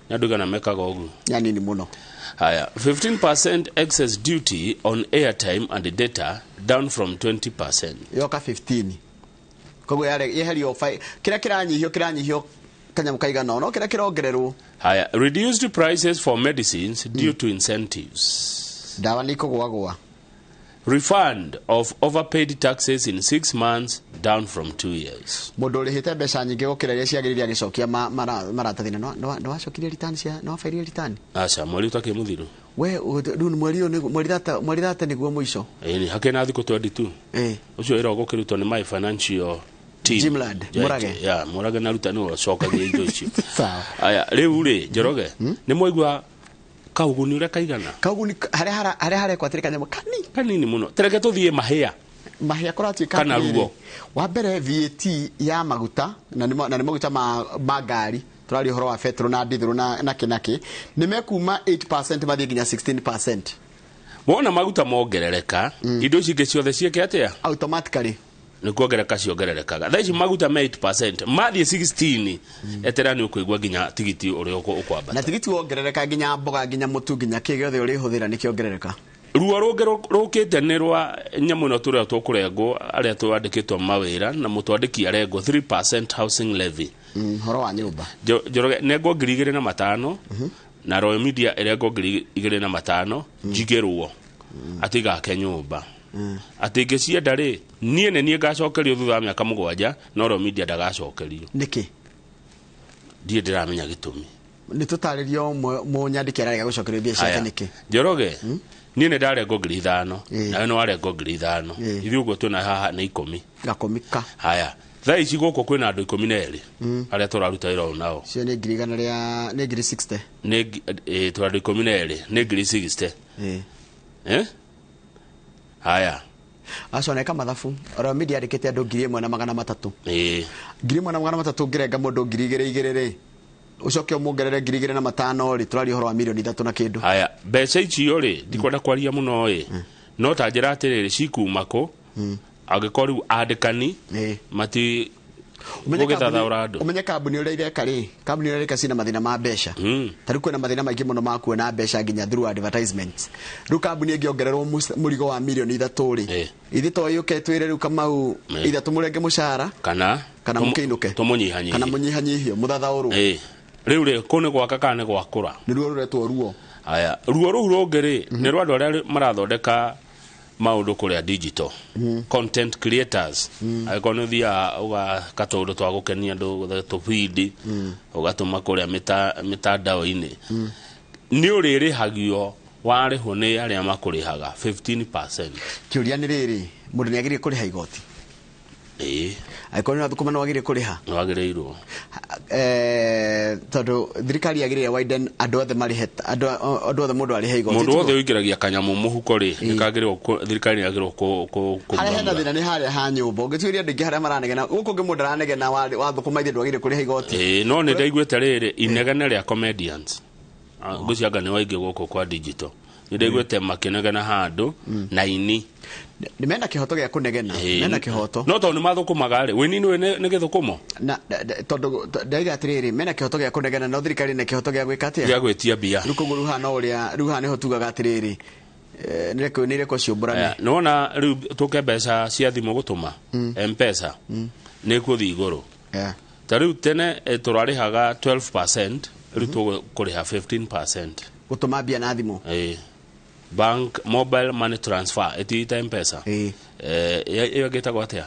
Nĩ andũ igana mekaga ũguo? Nĩ anini mũno. Haya, 15% excess duty on airtime and data, down from 20%. Yoka 15, koguo yeherio kĩrĩa kĩranyihio kanyamũ kaigana ũna, kĩrĩa kĩrongererwo. Haya, reduced prices for medicines due to incentives. Ndawa nĩ ikũgwagwa. Refund of overpaid taxes in 6 months, down from 2 years. Mũndũ ũrĩhĩte mbeca nyingĩ gũkĩra iria ciagĩrĩire agĩcokia maratathi, na nĩ wacokirie return cia, nĩ wabairire return? Aca, mweri ũtakĩ mũthiru. We rĩu nĩ mweri ũyũ, mweri 30 nĩguo mũico. Ĩni, hakĩ na thikũ 22. Ũcio wĩra ũgũkĩrutwo nĩ my financial team. Jimland, Mũrage. Ya, Mũrage na Ruta nĩwe ũcokagia indo icio. Sawa. Aya, rĩu rĩ, Njoroge, nĩ mwaigua kaũguni ũrĩa kaigana? Kaũguni harĩa harekwo atĩrĩ kanyamũ kani kanini mũno. Tereke tũthiĩ mahĩa. Mahĩa kũratuĩka Kana atĩrĩrĩ, ruo. Wa mbere VAT ya maguta, na nĩ maguta ma ngari, tũraria ũhoro wa petrol na ndithũrũ na kĩ na kĩ, nĩ mekuma 8% mathiĩ nginya 16%. Wona maguta mongerereka, indo ici ingĩ ciothe ciĩke atĩa? Automatically. Nĩ kuongerereka ciongererekaga. Thaa ici maguta me 8%, mathiĩ 16, etera nĩ ũkũigua nginya tigiti ũrĩa ũkwambata. Na tigiti wongerereka nginya mboga, nginya mũtu, nginya kĩ gĩothe ũrĩhũthĩra nĩ kĩongerereka. Ruo rũngĩ rũkĩte nĩ rwa nyamũ ĩno tũrĩa tũkũrengwo, arĩa twandĩkĩtwo mawĩra, na mũtwandĩki arengwo 3% housing levy. Ũhoro wa nyũmba. Njoroge, nengwo 2,500, na Royal Media ĩrengwo 2,500, njigĩrwo atĩ igake nyũmba. Atĩ ingĩcienda rĩ, niĩ nĩ niĩ ngacokerio thutha wa mĩaka 7, no Royal Media ndagacokerio. Nĩkĩ? Ndiĩ ndĩramenya gĩtũmi. Nĩ tũtarĩrio mũnyandĩki ararega gũcokerio mbia ciake Aya. nĩkĩ? Njoroge, niĩ nĩ ndarengwo 5,000, nawe nĩ warengwo 5,000. Ithuĩ ũguo twĩna haha nĩ 10. Gakũmi ka. Haya, thaa ici gũkũ kwĩna andũ 12 arĩa tũraruta wĩra ũyũ nao. Cio nĩ ngiri igana rĩa, nĩ ngiri 60. Nĩ tũrĩ andũ 12, nĩ ngiri 60. Haya. Acio neka mathabu. Royal Media yandĩkĩte andũ 1,300. 1,300 ũngĩrenga mũndũ ngiri igĩrĩ igĩrĩ rĩ, ũcoke ũmuongerere 2,500 rĩ, tũraria ũhoro wa mirioni 3 na kĩndũ. Haya, mbeca icio rĩ, ndikwenda kwaria mũno ĩ, no ta njĩra atĩrĩrĩ, cikuma kũ, angĩkorwo rĩu andĩkani mati gũgĩthathaũra andũ. Ũmenye kambuni ũrĩa ireka rĩ, kambuni ũrĩa ireka cina mathĩna ma mbeca. Ta rĩu kwĩna mathĩna maingĩ mũno ma kuona mbeca nginya through advertisements. Rĩu kambuni ĩngĩongererwo mũrigo wa mirioni 3 rĩ, ithuĩ to yũke twĩre rĩu Kamau, itha tũmũrenge mũcara, Kana kana mũkĩinũke. tũmũnyihanyihie. Kana mũnyihanyihio, mũthathaũrwo. Rĩu rĩ, kũu nĩ gwaka kana nĩ gwakũra? Nĩ ruo rũretwo ruo. Haya, ruo rũu rũngĩ rĩ, nĩ rwa andũ arĩa marathondeka maũndũ kũrĩa digital. Content creators. Angĩkorwo nĩ ũthiaga ũgaka tũũndũ twa gũkenia andũ, tũbindi, ũgatũma kũrĩa mĩtandao-inĩ. Nĩ ũrĩrĩhagio warĩhwo nĩ arĩa makũrĩhaga 15%. Kĩũria nĩ rĩrĩ, mũndũ nĩ agĩrĩire kũrĩha igoti? Angĩkorwo nĩ wathũkũma nĩ wagĩrĩire kũrĩha? Nĩ wagĩrĩirwo. Tondũ thirikari yagĩrĩire widen andũ othe marĩhe, andũ othe mũndũ arĩhe igoti. Mũndũ wothe ũingĩragia kanyamũ mũhuko rĩ, nĩ kagĩrĩirwo thirikari nĩ yagĩrĩirwo Harĩa hena kũmũramũra. thĩna nĩ harĩa ha nyũmba. Ũngĩtuĩria andũ aingĩ harĩa maranegena, gũkũ ũngĩ mũndũ aranegena wathũkũma ithe ndwagĩrĩire kũrĩha igoti. No nĩ ndaiguĩte rĩrĩ, inegene rĩa comedians. Ngwĩciria anga nĩ waingĩ gũkũ kwa digital. Nĩ ndaiguĩte makĩnegena handũ na ini. Nĩ mena kĩhoto gĩa kũnegena, mena kĩhoto. No tondũ nĩ mathũkũmaga rĩ, wĩini nĩ gĩthũkũmo? Na, tondũ ndaiga atĩrĩrĩ, mena kĩhoto gĩa kũnegena, no thirikari ĩna kĩhoto gĩa gwĩka atĩa? Gĩa gwĩtia mbia. Rĩu koguo rĩu haha no ũrĩa, rĩu haha nĩho tugaga atĩrĩrĩ, nĩ reko ciũmbũrane. Nĩ wona rĩu tũke mbeca cia thimũ gũtũma, M-Pesa, nĩ ĩkũthiĩ igũrũ. Ta rĩu tene tũrarĩhaga 12%, rĩu tũkũrĩha 15%. Gũtũma mbia na thimũ. Bank mobile money transfer ĩtiita M-Pesa. Ĩyo ĩngĩtagwo atĩa?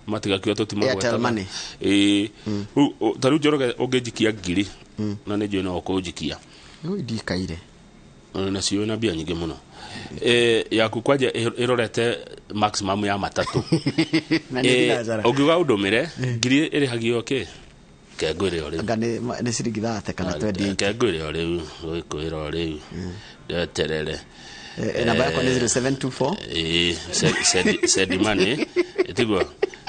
Matigakiuga tũtimagwetaga. Airtel Money. Rĩu, ta rĩu Njoroge ũngĩnjikia 1,000, na nĩ njũĩ no ũkũnjikia. Oi, ndikaire. Nacio na mbia nyingĩ mũno. Yaku kwanja ĩrorete maximum ya matatũ. Na nĩ thinacara. Ũngiuga ũndũmĩre, 1,000 ĩrĩhagio kĩ? Kengwĩre o rĩu. Anga nĩ ciringi 30 kana 28. Kengwĩre o rĩu, gwĩkwĩra o rĩu. Ndeterere. Namba yakwa nĩ 0724. Send money. Tiguo,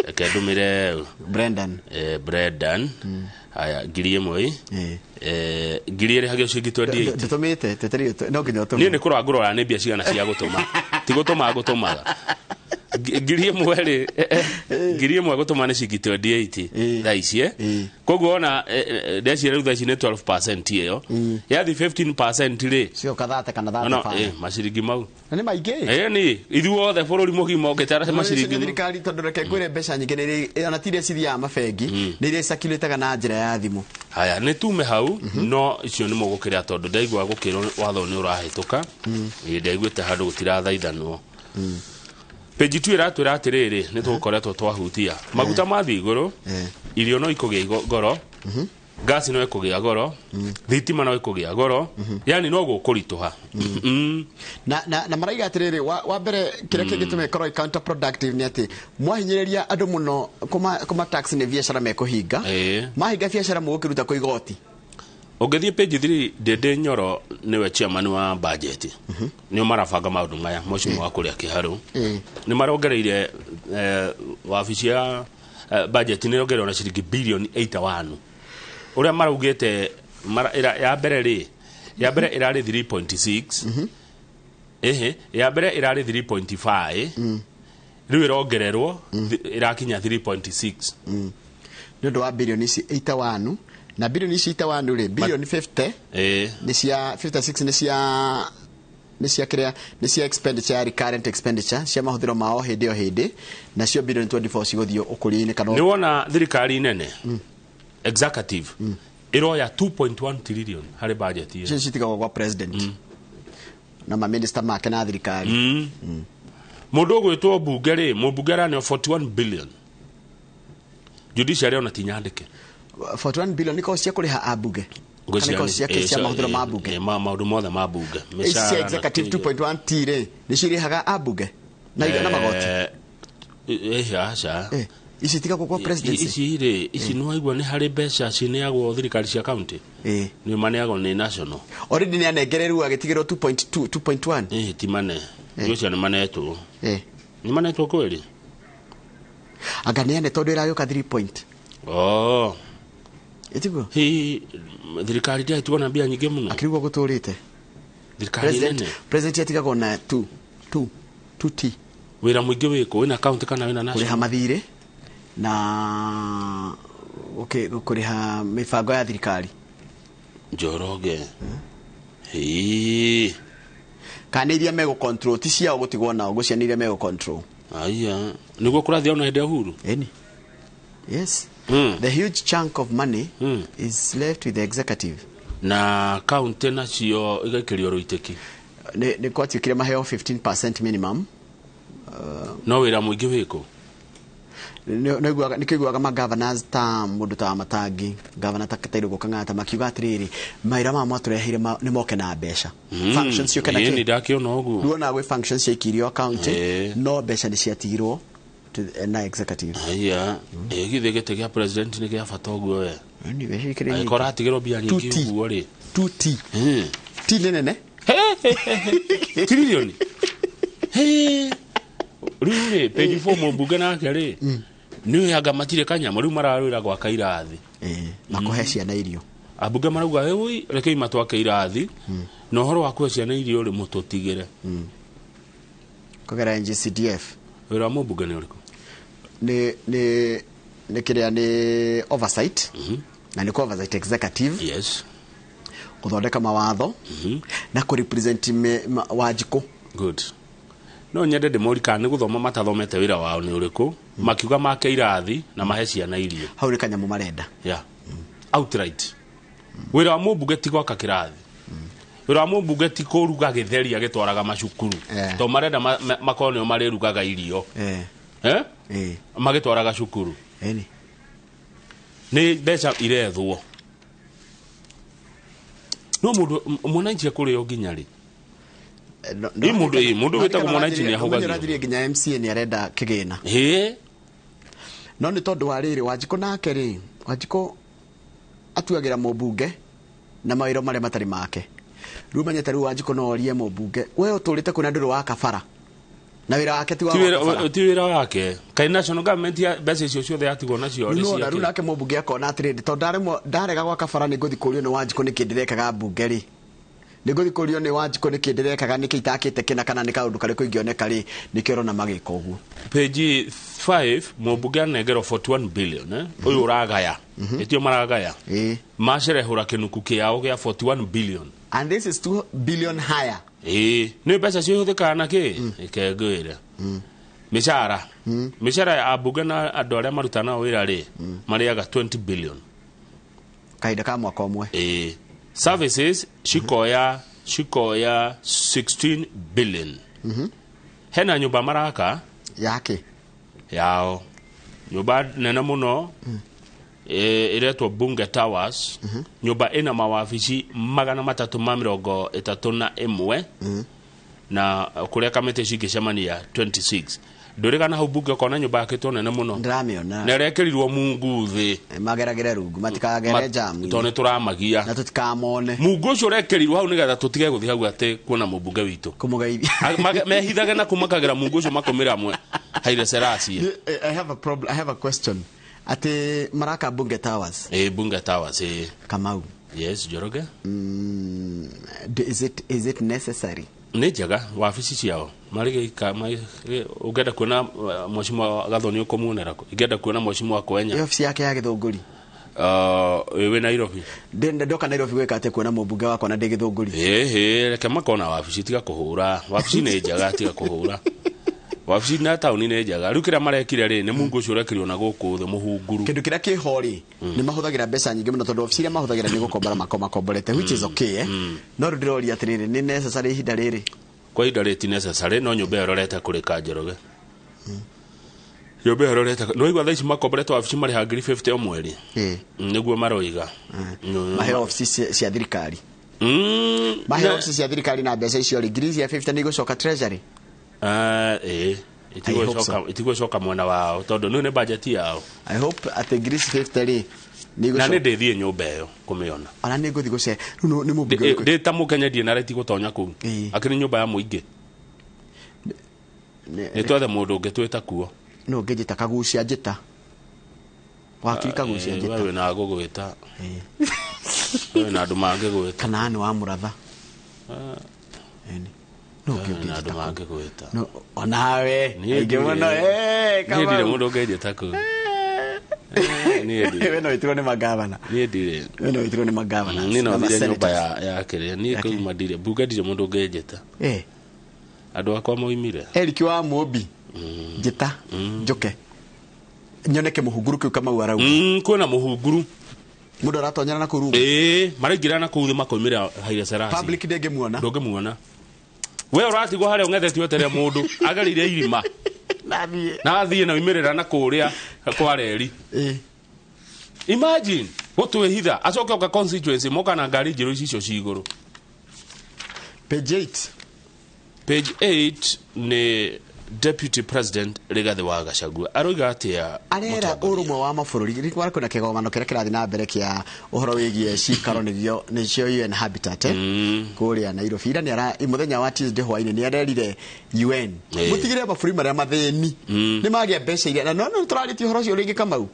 reke ndũmĩre Brendan. Brendan. Haya, 1,000 ĩ. 1,000 ĩrĩhagio ciringi 28. Ndũtũmĩte, twetereire no nginya ũtũme. Niĩ nĩ kũrora ngũrora nĩ mbia cigana cia gũtũma. Ti gũtũma ngũtũmaga. 1,000 rĩ, 1,000 gũtũma nĩ ciringi 28 thaa ici, koguo ona ndeciria rĩu thaa ici nĩ 12% ĩyo yathi 15% rĩ, cioka 30 kana no 35. Maciringi mau Na nĩ maingĩ. Ĩni ithuothe bũrũri mũgima ũngĩtara maciringi nĩ thirikari, tondũ reke ngwĩre, mbeca nyingĩ nĩ ona ti iria cithiaga mabengi, nĩ iria icirculataga na njĩra ya thimũ. Haya, nĩ tume hau, no icio nĩ mũgũkĩra tondũ ndaigua gũkĩrwo watho nĩ ũrahĩtũka. Ĩ, ndaiguĩte handũ gũtirathaithanwo. Page 2 ĩratwĩra atĩrĩrĩ, nĩ tũgũkoretwo twahutia maguta mathiĩ igũrũ, irio no ikũgĩa goro, ngasi no ĩkũgĩa goro, thitima no ĩkũgĩa goro, yani no gũkũritũha. Na maraiga atĩrĩrĩ, wa mbere kĩrĩa kĩngĩtũma ĩkorwo ĩ counterproductive nĩ atĩ mwahinyĩrĩria andũ mũno kũma tax, nĩ biacara mekũhinga. Mahinga biacara, mũgũkĩruta kũ igoti? Ũngĩthiĩ page 3, Ndĩndĩ Nyoro nĩwe chairman wa budget, nĩo marabanga maũndũ maya. Mheshimiwa wa kũrĩa Kĩharũ nĩ marongereire, wabici ya budget nĩ ĩrongereirwo na ciringi bilioni 81 ũrĩa maraugĩte. Ya mbere rĩ, ya mbere ĩrarĩ 3.6, ĩhĩ, ya mbere ĩrarĩ 3.5, rĩu ĩrongererwo ĩrakinya 3.6. Nĩ ũndũ wa bilioni ici 81, na bilioni ici 81 rĩ, bilioni 50 nĩ cia 56, nĩ cia kĩrĩa, nĩ cia expenditure ya recurrent expenditure, cia mahũthĩro ma o hĩndĩ o hĩndĩ, nacio bilioni 24 cigũthiĩ ũkũria-inĩ kana Nĩ wona thirikari nene executive ĩroya 2.1 trillion harĩ budget ĩyo. Icio citigagwo gwa president na maminista make na thirikari. Mũndũ ũgwĩtwo mbunge rĩ, mũmbunge araneo 41 billion, judiciary ona ti nyandĩke. 41 billion nĩ cia kũrĩha ambunge kana ikorwo cia mahũthĩro ma mbunge? Maũndũ mothe ma mbunge. Ici cia executive 2.1 T rĩ, nĩcio irĩhaga ambunge na magoti? Aca. Ici itigagwo kwa presidency. Ici rĩ, ici nĩ waigua nĩ harĩ mbeca cineagwo thirikari cia county, nĩ maneagwo nĩ national. Already nĩ anengererwo agĩtigĩrwo 2.2, 2.1. Ti mane ũcio nĩ manetwo, nĩ manetwo kweli. Anga nĩ ane tondũ ĩragĩũka 3 point. Oh. Ĩtiguo. Hihi thirikari ndĩratigwo na mbia nyingĩ mũno? Akĩrigwo gũtũrĩte. Thirikari President, nene. President atigagwo na 2 2 2 T. Wĩra mũingĩ wĩkũ, wĩna county kana wĩna kũrĩha national? Mathirĩ na okay, kũrĩha mĩbango ya thirikari. Njoroge. Hii. Kana nĩ iria megũ control, ti ciao gũtigwo nao, ngũcia nĩ iria megũ control. Aya, nĩguo kũrathiĩ ona hĩndĩ ya Uhuru. Ĩni, yes. The huge chunk of money is left with the executive. Na county nacio igaikĩrio rũitĩki. Nĩ gwatuĩkire maheo 15% minimum. No wĩra mũingĩ wĩkũ? Nĩkĩiguaga ma governors ta mũndũ ta Matangi, governor ta Kairũ Kang'ata, makiuga atĩrĩrĩ, mawĩra maya mwatũreheire nĩ moke na mbeca, functions ciũke na Ĩĩ, kĩ. nĩ ndakĩona ũguo. Ruona gwĩ functions ciaikirio county, no mbeca nĩ ciatigirwo na executive. Aya, ĩ githĩ gĩtĩ gĩa president nĩ gĩa bata ũguo we? Anyway, gĩkĩrĩ nyingĩ. Angĩkorwo atigĩrwo mbia nyingĩ 2T. ũguo rĩ. 2T. T nĩ nene. Trillion. Rĩu rĩ, page 4, mũmbunge nake rĩ, nĩ anga matirĩ kanyamũ, rĩu mararũĩra gwaka irathi. Na kũhe ciana irio. Ambunge marauga, "Ĩũi, rekei matwake irathi, na ũhoro wa kũhe ciana irio rĩ, mũtũtigĩre." Kũgerera NGCDF. Wĩra wa mũmbunge nĩ ũrĩkũ? Nĩ kĩrĩa, nĩ oversight, na nĩ kũ oversight executive. Gũthondeka mawatho na kũ represent Wanjikũ. Good. No nyende ndĩmori kana nĩ gũthoma matathomete wĩra wao nĩ ũrĩkũ, makiuga make irathi na mahe ciana irio. Hau nĩ kanyamũ marenda. Yeah. Outright. Wĩra wa mũmbunge ti gwaka kĩrathi, wĩra wa mũmbunge ti kũruga gĩtheri agĩtwaraga macukuru, tondũ marenda makorwo nĩo marĩrugaga irio. Eh? Magĩtwaraga cukuru. Ĩni. Nĩ mbeca irethwo, no mũndũ mwananchi ekũrĩo nginya rĩ? Ĩ mũndũ, ĩ mũndũ wĩtagwo mwananchi nĩ ahũgagio. Ũrathirie nginya MCA nĩ arenda kĩgĩna. No nĩ tondũ wa rĩrĩ, Wanjikũ nake rĩ, Wanjikũ atuagĩra mũmbunge na mawĩra marĩa matarĩ make. Rĩu menyete, rĩu Wanjikũ no orie mũmbunge, we ũtũrĩte kwĩna ndũrĩ wa kabara, na wĩra wake ti wa Ti gwaka bara. ti wĩra wake. Kaĩ national government ya mbeca icio ciothe yatigwo nacio Rĩu nĩ nĩwona, rĩu ciake? nake mũmbunge akona atĩrĩrĩ, tondũ ndarega gwaka bara nĩ ngũthiĩ kũũrio nĩ Wanjikũ nĩkĩ ndĩrekaga mbunge rĩ, Nĩ ngũthiĩ kũrio nĩ Wanjikũ nĩkĩ ndĩrekaga, nĩkĩ itakĩte kĩna, kana nĩ kaũndũ karĩkũ ingĩoneka rĩ, nĩkĩo ũrona magĩka ũguo. Page 5, mũmbunge anengerwo 41 billion, eh? Ũyũ ũragaya, ĩtio maragaya macerehũra kĩnuku kĩao gĩa 41 billion. And this is 2 billion higher. Ĩĩ, nĩ mbeca ciĩhũthĩkaga na kĩ ĩkengwĩre mĩcara, mĩcara ya ambunge na andũ arĩa marutaga nao wĩra rĩ, marĩaga 20 billion kahinda ka mwaka ũmwe. Ĩĩ, services cikoya 16 billion. Hena nyũmba maraka yake yao, nyũmba nene mũno ĩretwo Bunge Towers, nyũmba ĩna mawabici 331 na kũrĩa kamĩtĩ cingĩcemania 26. Ndũrĩgana hau bunge ũkona nyũmba yakĩtwo nene mũno. Ndĩramĩona. Na ĩrekĩrirwo mungu thĩ. Mageragĩre rungu, matikagere jam. Tondũ nĩ tũramagia na tũtikamone. Mungu ũcio ũrekĩrirwo hau nĩgetha tũtige gũthiĩ hau atĩ kuona mũmbunge witũ. Kũmũgeithia. Mehithage na kũmakagĩra mungu ũcio makũmĩra mwe Haile Selassie. I have a problem, I have a question. Ati maraka Bunge Towers. Ĩ, Bunge Towers, ĩ. Kamau. Yes, Njoroge. Is it necessary? Nĩ njega wabici ciao marĩ, ũngĩenda kuona mheshimiwa Gathoni ũkũmuonera kũ? Ingĩenda kuona mheshimiwa Kwenya. Ĩ obici yake ya Gĩthũngũri. Wĩ Nairobi. Ndoka Nairobi gwĩka atĩa kuona mũmbunge wakwa na ndĩ Gĩthũngũri? Ĩhĩ, reke makona wabici, tiga kũhũra wabici nĩ njega, tiga kũhũra wabici na taũni nĩ njega. Rĩu kĩrĩa marekire rĩ, nĩ mungu ũcio ũrekĩrirwo na gũkũ thĩ mũhunguru. Kĩndũ kĩrĩa kĩho rĩ, nĩ mahũthagĩra mbeca nyingĩ mũno, tondũ obici iria mahũthagĩra nĩ gũkombora makomborete, which is okay, eh? No rĩu ndĩroria atĩrĩrĩ, nĩ necessary ihinda rĩrĩ? Kwa ihinda rĩrĩ ti necessary, no nyũmba ĩyo ĩrorete kũrĩka, Njoroge. Nyũmba ĩyo ĩrorete, nĩ waigua thaa ici makomborete wabici marĩha 50,000 o mweri. Nĩguo maroiga. Maheo obici cia thirikari, maheo obici cia thirikari na mbeca icio rĩ, ngiri cia 50 nĩ igũcoka treasury. Ĩĩ, itigũcoka mwena wao tondũ nĩ budget yao. I hope atĩ ngiri 50 rĩ nĩ Na nĩ ndĩthiĩ nyũmba ĩyo kũmĩona. Ona nĩ ngũthiĩ gũce rĩu nĩ mũmbunge ũrĩkũ? Ndĩ ta mũkenya ndirĩ na right gũtonya kũu, akĩrĩ nyũmba ya mũingĩ, nĩ twethe mũndũ ũngĩ twĩta kuo. No ũngĩnjĩta Kagucia, njĩta wakiri Kagucia, njĩta. We wĩna gũgwĩta, we wĩna andũ mangĩgwĩta. Kana nĩ wa mũratha. No ũngĩ na andũ mangĩgwĩta. No onawe aingĩ mũno. Niĩ ndirĩ mũndũ ũngĩnjĩta kũu. We no wĩtirwo nĩ magavana. Niĩ ndirĩ. We no wĩtirwo nĩ magavana. Niĩ no thire nyũmba ya kĩrĩa, niĩ kũu ndirĩ mbunge, ndirĩ mũndũ ũngĩnjĩta. Andũ akwa moimire. Eric wa Mũmbi, njĩta njũke nyoneke mũhunguru kĩu Kamau arauga. Kwĩna mũhunguru. Mũndũ aratonyera na kũu rungu. Ĩĩ, maraingĩra na kũu thĩ makoimĩra Haile Selassie. Public ndĩngĩmuona. Ndũngĩmuona. We ũratigwo harĩa ũng'ethetie weterere mũndũ agereire irima na athiĩ na oimĩrĩra na kũrĩa kwa reri. Imagine gũtwĩhitha acoke oka constituency moka na ngari njerũ ici icio ci igũrũ. Page 8. Page 8 nĩ Deputy President Rigathi wa Gachagua aroiga atĩa? Arera ũrũmwe wa mabũrũri kwĩna kĩgomano kĩrĩa kĩrathiĩ na mbere kĩa ũhoro wĩgiĩ cikaro, nĩgĩo nĩcio UN Habitat, kũrĩa Nairobi. Ira nĩ mũthenya wa Tuesday hwainĩ nĩ arerire UN mũtigĩrĩre mabũrũri marĩa mathĩni nĩ magĩa mbeca iria, na no tũrarĩtie ũhoro ũcio rĩngĩ, Kamau,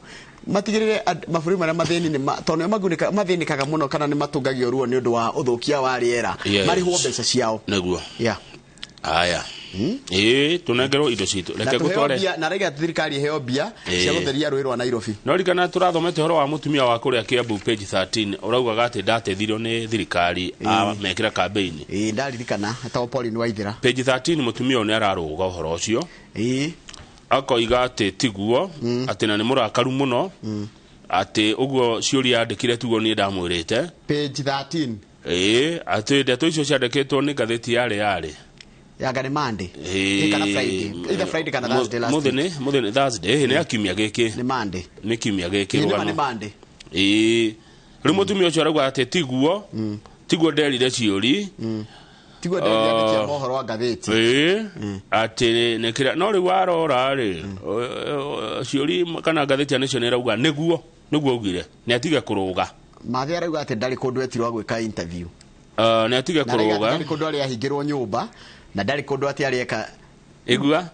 matigĩrĩre mabũrũri marĩa mathĩni nĩ tondũ nĩo mathĩnĩkaga mũno kana nĩ matũngagio ruo nĩ ũndũ wa ũthũkia wa rĩera, marĩhwo mbeca ciao. Nĩguo. Aya. Ĩĩ, tũnengerwo indo citũ. Reke ngũtware. Na rega thirikari iheo mbia cia gũtheria rũĩ rwa Nairobi. No ririkana tũrathomete ũhoro wa mũtumia wa kũrĩa Kiambu, page 13, ũraugaga atĩ ndateithirio nĩ thirikari mekĩra campaign. Ĩĩ, ndaririkana, etagwo Pauline Waithera. Page 13, mũtumia ũyũ nĩ ararũga ũhoro ũcio. Akoiga atĩ tiguo, atĩ na nĩ mũrakaru mũno, atĩ ũguo ciũria yandĩkire tiguo niĩ ndamwĩrĩte. Page 13. Ĩĩ, atĩ ndeto icio ciandĩkĩtwo nĩ ngathĩti yarĩ yanga nĩ Monday kana Friday, either Friday kana Thursday last week. Mũthĩ nĩ Thursday, nĩ ya kiumia gĩkĩ. Nĩ Monday. Nĩ kiumia gĩkĩ. Rũgano nĩ Monday. Ĩĩ, rĩu mũtumia ũcio arauga atĩ tiguo nderire ciũri, tiguo nderire andĩki a mohoro wa ngathĩti. Ĩĩ, atĩ nĩ kĩrĩa, no rĩu warora rĩ, ciũri kana ngathĩti ya Nation ĩrauga nĩguo augire nĩ atige kũrũga. Mathĩ arauga atĩ ndarĩ kũndũ etirwo gwĩka interview. Nĩ atige kũrũga. Ndarĩ kũndũ arĩ ahingĩrwo nyũmba na ndarĩ kũndũ atĩ arĩeka. Igua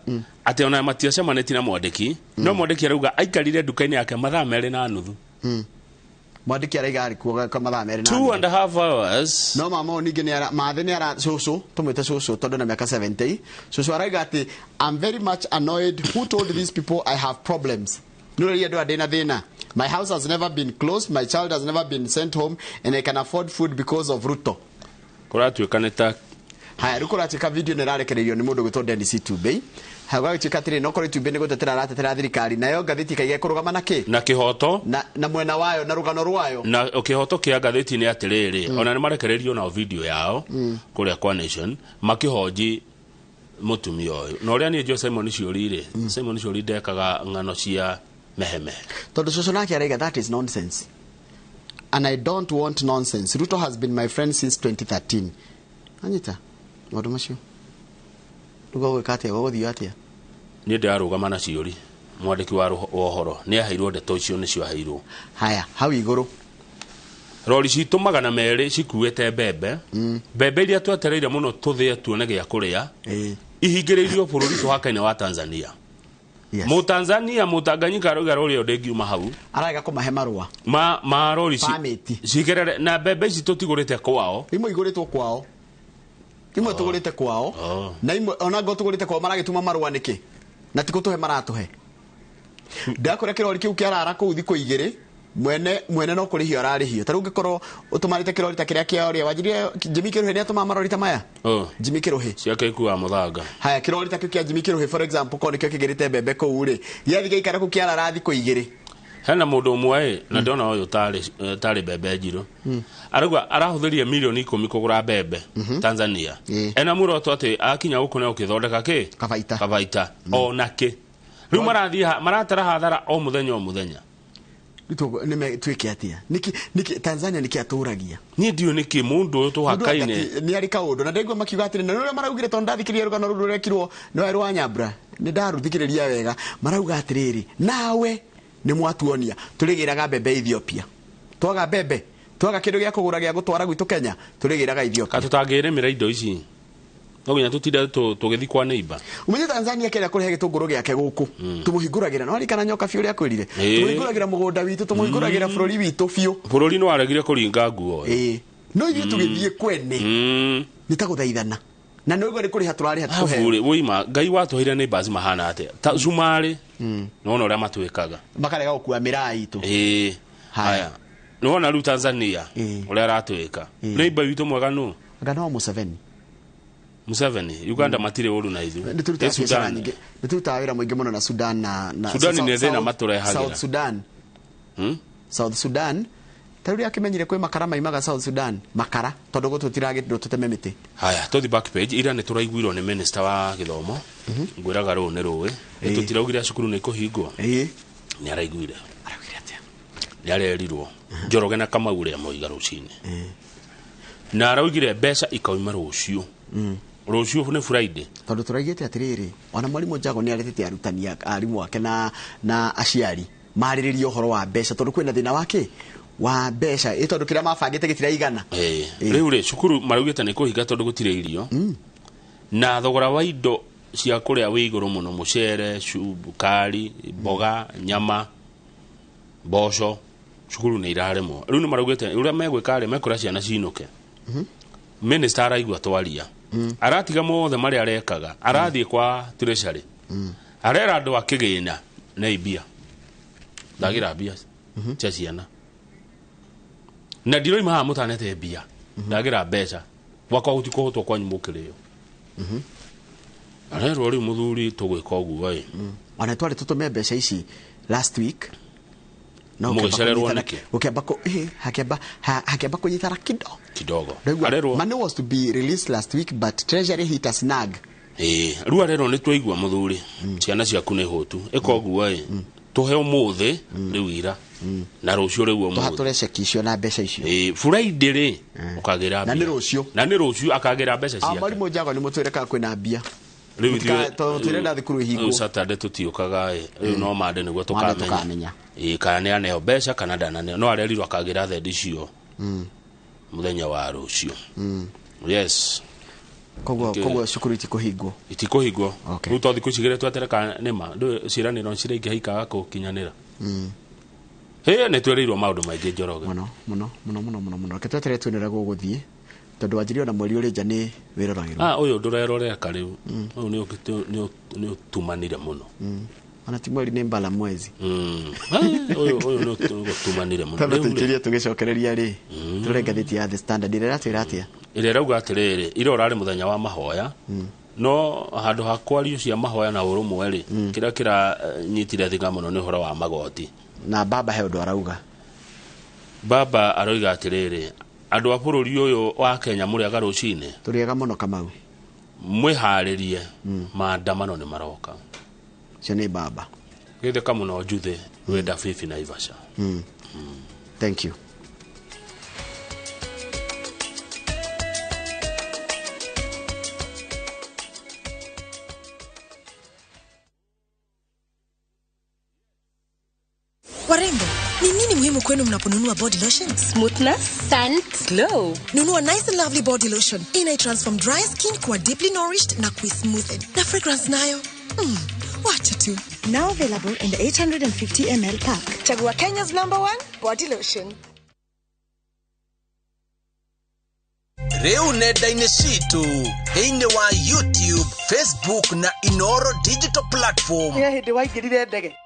atĩ ona matiacemanĩtie na mwandĩki, no mwandĩki arauga aikarire nduka-inĩ yake mathaa 2.5. Mwandĩki araiga arĩ kuo kwa mathaa 2 na 2.5 hours. No mama ningĩ nĩ ara mathĩ nĩ ara cũcũ tũmwĩte cũcũ tondũ na mĩaka 70 cũcũ araiga atĩ I'm very much annoyed who told these people I have problems. Nĩ ũrĩa andũ ndĩna thĩna. My house has never been closed, my child has never been sent home and I can afford food because of Ruto. Kũratuĩka nĩ ta haya rĩu kũratuĩka video nĩ ĩrarekereirio nĩ mũndũ gwĩtwo Dennis Itubei. Haya gũgagĩtuĩka atĩrĩ no korwo Itubei nĩ gũtetera aratetera thirikari nayo ngathĩti ĩkaiga kũrũgama na kĩ na kĩhoto na mwena wayo na rũgano rwayo na kĩhoto kĩa ngathĩti nĩ atĩrĩrĩ ona nĩ marekereirio nao video yao kũrĩa kwa Nation makĩhonji mũtumia ũyũ na ũrĩa niĩ njũĩ Simon Ciuri rĩ Simon Ciuri ndekaga ng'ano cia mehemehe tondũ cũcũ nake araiga that is nonsense and I don't want nonsense. Ruto has been my friend since 2013. Anyita maũndũ macio rĩu gũgwĩka atĩa gũgũthiĩ atĩa niĩ ndĩrarũgama na Ciuri mwandĩki wa ũhoro nĩ aheirwo ndeto icio nĩcio aheirwo. Haya hau igũrũ rori citũ 200 cikuĩte mbembe mbembe iria twetereire mũno tũthĩe tuone gĩa kũrĩa ihingĩrĩirio bũrũri tũhakaine wa Tanzania. Yes. Mũtanzania mũtanganyika arauga rori ĩyo ndĩngiuma hau araiga kũmahe marũa ma rori cigerere na mbembe ici tũtigũrĩte kwao imwe igũrĩtwo kwao imwe tũgũrĩte kwao na imwe ona ngo tũgũrĩte kwao maragĩtuma marũa nĩkĩ na ti gũtũhe maratũhe ndakũrĩa kĩrori kĩu kĩarara kũu thikũ 2 mwene no kũrĩhio ararĩhio ta rĩu ũngĩkorwo ũtũmarĩte kĩrori ta kĩrĩa kĩa ũrĩa wanjirie Jimmy Kĩrũhĩ nĩ atũmaga marori ta maya Jimmy Kĩrũhĩ ciake ikuaga mũthanga. Haya kĩrori ta kĩu kĩa Jimmy Kĩrũhĩ for example korwo nĩkĩo kĩgĩrĩte mbembe kũu rĩ gĩathiĩ gĩaikara kũu kĩarara thikũ 2 hena mũndũ ũmwe na ndona ũyũ tarĩ mbembe njirũ arauga arahũthĩrire milioni 10 kũgũra mbembe Tanzania ena muroto atĩ akinya gũkũ nĩ ũkĩthondeka kĩ kabaita ona kĩ rĩu marathiĩ maratara hathara o mũthenya o mũthenya. Nĩ twĩke atĩa nĩkĩ Tanzania nĩkĩ atũragia niĩ ndiũĩ nĩkĩ mũndũ ũyũ tũhakaine nĩ arĩ kaũndũ na ndaigua makiuga atĩrĩ na ũrĩa maraugire tondũ ndathikĩrĩria rũgano rũu rũrekirwo nĩ warĩ wa Nyambura nĩ ndaruthikĩrĩria wega marauga atĩrĩrĩ nawe nĩ mwatuonia tũrĩgĩraga mbembe Ethiopia twaga mbembe twaga kĩndũ gĩa kũgũra gĩa gũtwara gwitũ Kenya tũrĩgĩraga Ethiopia tũtangĩrĩmĩra indo ici no nginya tũtinde tũgĩthiĩ kwa neighbor. Umenye Tanzania kĩrĩa kũrehe gĩtũngũrũ gĩake gũkũ tũmũhingũragĩra no arikana nyoka biũ ũrĩa akwĩrire tũmũhingũragĩra mũgũnda witũ tũmũhingũragĩra bũrũri witũ biũ bũrũri nĩ waregire kũringa nguo no ithuĩ tũgĩthiĩ kwene nĩ ta gũthaithana na nĩ ũguo nĩ kũrĩha tũrarĩha tũheo wũima Ngai watũheire neighbors mahana atĩa ta Cumarĩ nĩwona ũrĩa matwĩkaga makarega gũkua mĩraa itũ haya nĩwona rĩu Tanzania ũrĩa aratwĩka neighbor witũ mwega nũ anga no Museveni Museveni Uganda matirĩ ũru na ithuĩ nĩtũrutaga wĩra mũingĩ mũno na Sudan na Sudan nĩ thĩna matũrehagĩra South Sudan South Sudan ta rĩu akĩmenyire kwĩ makara maimaga South Sudan makara tondũ gũtũtiragĩtwo tũteme mĩtĩ. Haya tũthi back page ira nĩ tũraiguirwo nĩ minister wa gĩthomo ngwĩraga rũũ nĩ rũĩ tũtiraugire cukuru nĩ ikũhingwo nĩ araiguire nĩ arerirwo Njoroge na Kamau ũrĩa moiga rũcinĩ na araugire mbeca ikauma rũciũ rũciũ nĩ Friday tondũ tũraigĩte atĩrĩrĩ ona mwarimũ Njago nĩ aretete arutani arimũ ake na aciari marĩrĩrie ũhoro wa mbeca tondũ kwĩna thĩna wake wa mbeca ĩ tondũ kĩrĩa mabangĩte gĩtiraigana rĩu rĩ cukuru maraugĩte nĩ kũhinga tondũ gũtirĩ irio na thogora wa indo cia kũrĩa wĩ igũrũ mũno mũcere cukari mboga nyama mboco cukuru nĩ iraremwo rĩu nĩ maraugĩte ũrĩa megwĩka rĩ mekũra ciana cinũke minister araigua twaria aratiga mothe marĩa arekaga arathiĩ kwa treasury arera andũ a kĩgĩna na mbia ndagĩra mbia cia ciana na ndiroima haha mũtanete mbia ndagĩra mbeca gwakwa gũtikũhotwo kwanyu mũkĩrĩo arerwo rĩu mũthuri tũgwĩka ũguo ĩ ona twarĩ tũtũme mbeca ici last week no mũgĩcererwo nĩkĩ ũkĩamba hakĩamba kũnyitana kidogo arerwo money was to be released last week but treasury hit a snag rĩu arerwo nĩ twaigua mũthuri ciana ciaku nĩ hũtu ĩka ũguo ĩ tũhe ũmũthĩ rĩu ira na rũciũ rĩu ũmũthĩ tũhatũre ceki icio na mbeca icio Friday rĩ ũkagĩra na nĩ rũciũ na nĩ rũciũ akagĩra mbeca ciake mwarimũ Njago nĩ mũtwĩre kana kwĩna mbia rĩu ithuĩ tũtirenda thukuru ihingwo Saturday tũtiũkaga rĩu no Monday nĩguo tũkamenya kana nĩ aneo mbeca kana ndananeo no arerirwo akagĩra thendi icio mũthenya wa rũciũ yes koguo cukuru itikũhingwo itikũhingwo rĩu to thikũ ici igĩrĩ twetere kana nĩma ndũĩ ciĩranĩro ciraingĩha ikaga gũkinyanĩra Hĩ nĩ twĩrĩirwo maũndũ maingĩ Njoroge. Mũno mũno mũno mũno mũno mũno. Reke tweterere tuone ũrĩa gũgũthiĩ tondũ wanjirie ona mweri ũrĩ nja nĩ wĩroragĩrwo. Ah, ũyũ ndũreroreka rĩu. Ũyũ nĩ ũtumanire mũno. Ona ti mweri nĩ mbala mwezi. Ũyũ nĩ ũtumanire mũno. Tondũ tũikĩrie tũgĩcokereria rĩ, tũrore ngathĩti ya The Standard ĩrĩa ĩratwĩra atĩa? Ĩrĩa ĩrauga atĩrĩrĩ, ira ũrarĩ mũthenya wa mahoya. No handũ ha kwario cia mahoya na ũrũmwe rĩ, kĩrĩa kĩranyitire thing'a mũno nĩ ũhoro wa magoti. Na baba he ũndũ arauga. Baba aroiga atĩrĩrĩ, andũ a bũrũri ũyũ wa Kenya mũrĩaga rũcinĩ. Tũrĩaga mũno Kamau. Mwĩharĩrie, maandamano nĩ maroka. Cio nĩ baba. Gĩtheka mũno Njuthĩ, wenda Bibi Naivasha. Thank you. Warembo, ni nini muhimu kwenu mnaponunua body lotion? Smoothness, scent, glow. Nunua Nice and Lovely body lotion. Ina transform dry skin kuwa deeply nourished na kui-smoothen. Na fragrance nayo? Wacha tu. Now available in the 850 ml pack. Chagua Kenya's #1 body lotion. Rĩu nenda-inĩ citũ thĩinĩ wa YouTube, Facebook na Inoro digital platform. Nĩ hĩndĩ waingĩrire ndege?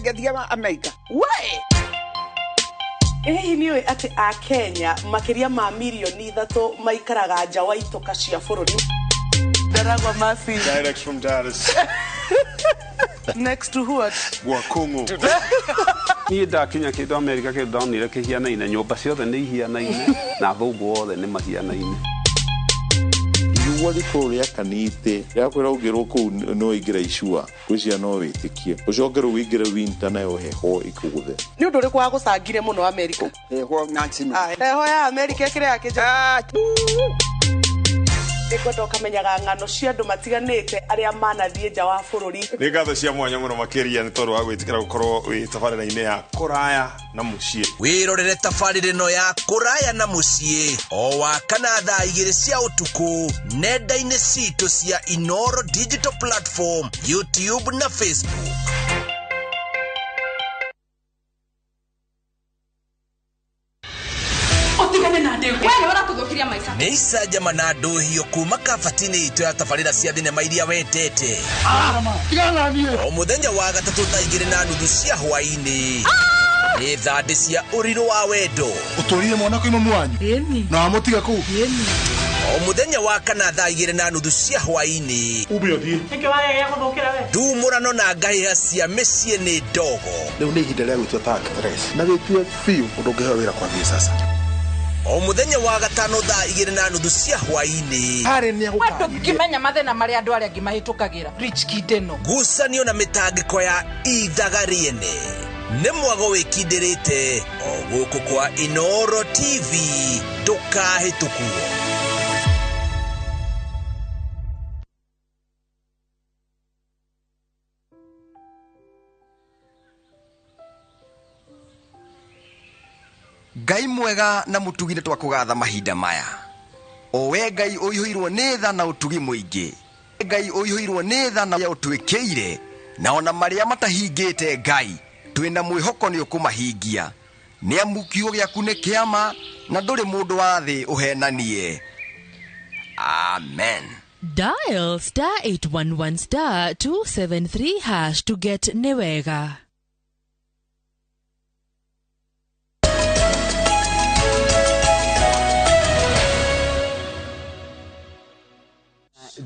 Ngathiaga America. We! Hihi nĩ ũĩ atĩ a Kenya makĩria ma mirioni 3 maikaraga nja wa itoka cia bũrũri? Ndaragwa Masi. Direct from Dallas. Next to what? Wakungu. Niĩ ndakinya kĩndũ Amerika kĩndũ ndonire kĩhianaine, nyũmba ciothe nĩ ihianaine na athũngũ othe nĩ mahianaine. Riũa rĩkorwo rĩakanĩte rĩakwĩra ũngĩrwo kũu no ũingĩre icua ngwĩciria no wĩtĩkie ũcoke rĩu ũingĩre winter nayo heho ĩkũgũthe. Nĩ ũndũ ũrĩkũ wagũcangire mũno Amerika? Heho na heho ya Amerika ĩkĩrĩ ya kĩnja. Nĩngwenda ũkamenyaga ng'ano cia andũ matiganĩte arĩa manathiĩ nja wa bũrũri. Nĩ ngatho cia mwanya mũno makĩria nĩ tondũ wa gwĩtĩkĩra gũkorwo wĩ tabarĩra-inĩ ya kũraya na mũciĩ. Wĩrorere tabarĩra ĩno ya kũraya na mũciĩ o wa kana thaa 2 cia ũtukũ nenda-inĩ citũ cia Inoro digital platform, YouTube na Facebook. Nĩ icanjama na ndũhio kuma kabati-inĩ itũ ya tabarĩra cia thinema iria wendete. O mũthenya wa gatatũ thaa 2:30 cia hwaĩ-inĩ nĩ thandĩ cia ũrirũ wa wendo. Ũtũrire mwana kwĩ mamu wanyu na wamũtiga kũu. O mũthenya wa kana thaa 2:30 cia hwaĩ-inĩ ndumũrano na ngahĩha cia mĩciĩ nĩ ndogo. Rĩu nĩ ihinda rĩa gwĩtua ta actress na wĩtue biũ ũndũ ũngĩheo wĩra kwambia sasa. O mũthenya wa gatano thaa 2:30 cia hwaĩ-inĩ ndũngĩmenya mathĩna marĩa andũ arĩa angĩ mahĩtũkagĩra. Rich Kid ĩno. Ngucanio na mĩtangĩko ya ithaga rĩene nĩ mwago wĩkindĩrĩte o gũkũ kwa Inoro TV ndũkahĩtũkwo. Ngai mwega na mũtugi nĩ twakũgatha mahinda maya. O we Ngai ũihũirwo nĩ tha na ũtugi mũingĩ. Ngai ũihũirwo nĩ tha na ũtwĩkĩire na ona marĩa matahingĩte Ngai twĩna mwĩhoko nĩ ũkũmahingia. Nĩ amu kiugo gĩaku nĩ kĩama na ndũrĩ mũndũ wa thĩ ũhenanie. Amen. Dial *811 *273# to get Newega.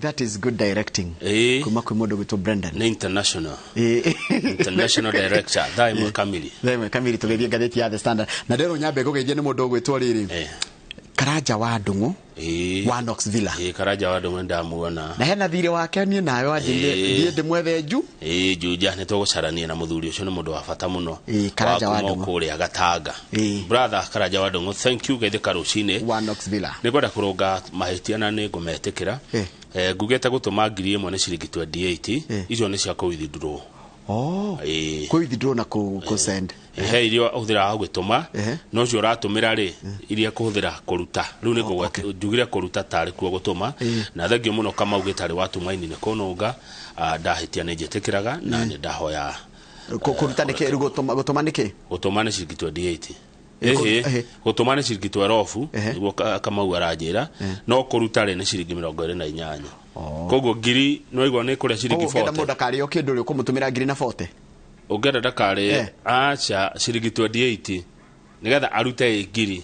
That is good directing. Kuma kwĩ mũndũ gwĩtwo Brendan. Nĩ international. International director. Thaa ĩmwe kamiri. Thaa ĩmwe kamiri tũgĩthiĩ ngathĩti ya The Standard. Na ndĩrwo nyambe ngũgeithie nĩ mũndũ ũgwĩtwo rĩrĩ. Karanja wa Ndung'u wa Knox Villa. Karanja wa Ndung'u ndamuona. Na hena thirĩ wake niĩ nawe wanjĩrire thiĩ ndĩmwethe Nju. Juja nĩ tũgũcarania na mũthuri ũcio nĩ mũndũ wa bata mũno. Karanja wa Ndung'u kũrĩa Gatanga. Brother Karanja wa Ndung'u, thank you geithĩka rũcinĩ. Wa Knox Villa. Nĩ ngwenda kũrũnga mahĩtia na nĩ ngũmetĩkĩra. Ngugĩte gũtũma 1000 nĩ ciringi 28. Icio nĩ cia kũ withdraw. Oh. Kũ withdraw na kũ send. He iria ũhũthĩraga gũtũma no ũcio ũratũmĩra rĩ iria kũhũthĩra kũruta rĩu nĩ njugire kũruta tarĩ kuo gũtũma na thengio mũno Kamau gĩtarĩ wa Tumaini nĩ kũnũnga ndahĩtia nĩ njĩtĩkĩraga na nĩ ndahoya Kũruta nĩkĩ rĩu gũtũma nĩkĩ? Gũtũma nĩ ciringi 28. Ĩhĩ, gũtũma nĩ ciringi 12 nĩguo Kamau aranjĩra, no kũruta rĩ nĩ ciringi 28. Koguo ngiri no igua nĩ kũrĩa ciringi Koguo ũngĩenda 40. Mũndũ ndakarĩo kĩndũ rĩ, ũkũmũtũmĩra ngiri na 40? Ũngĩenda ndakarĩe, aca, ciringi 28 nĩgetha arute ĩ ngiri,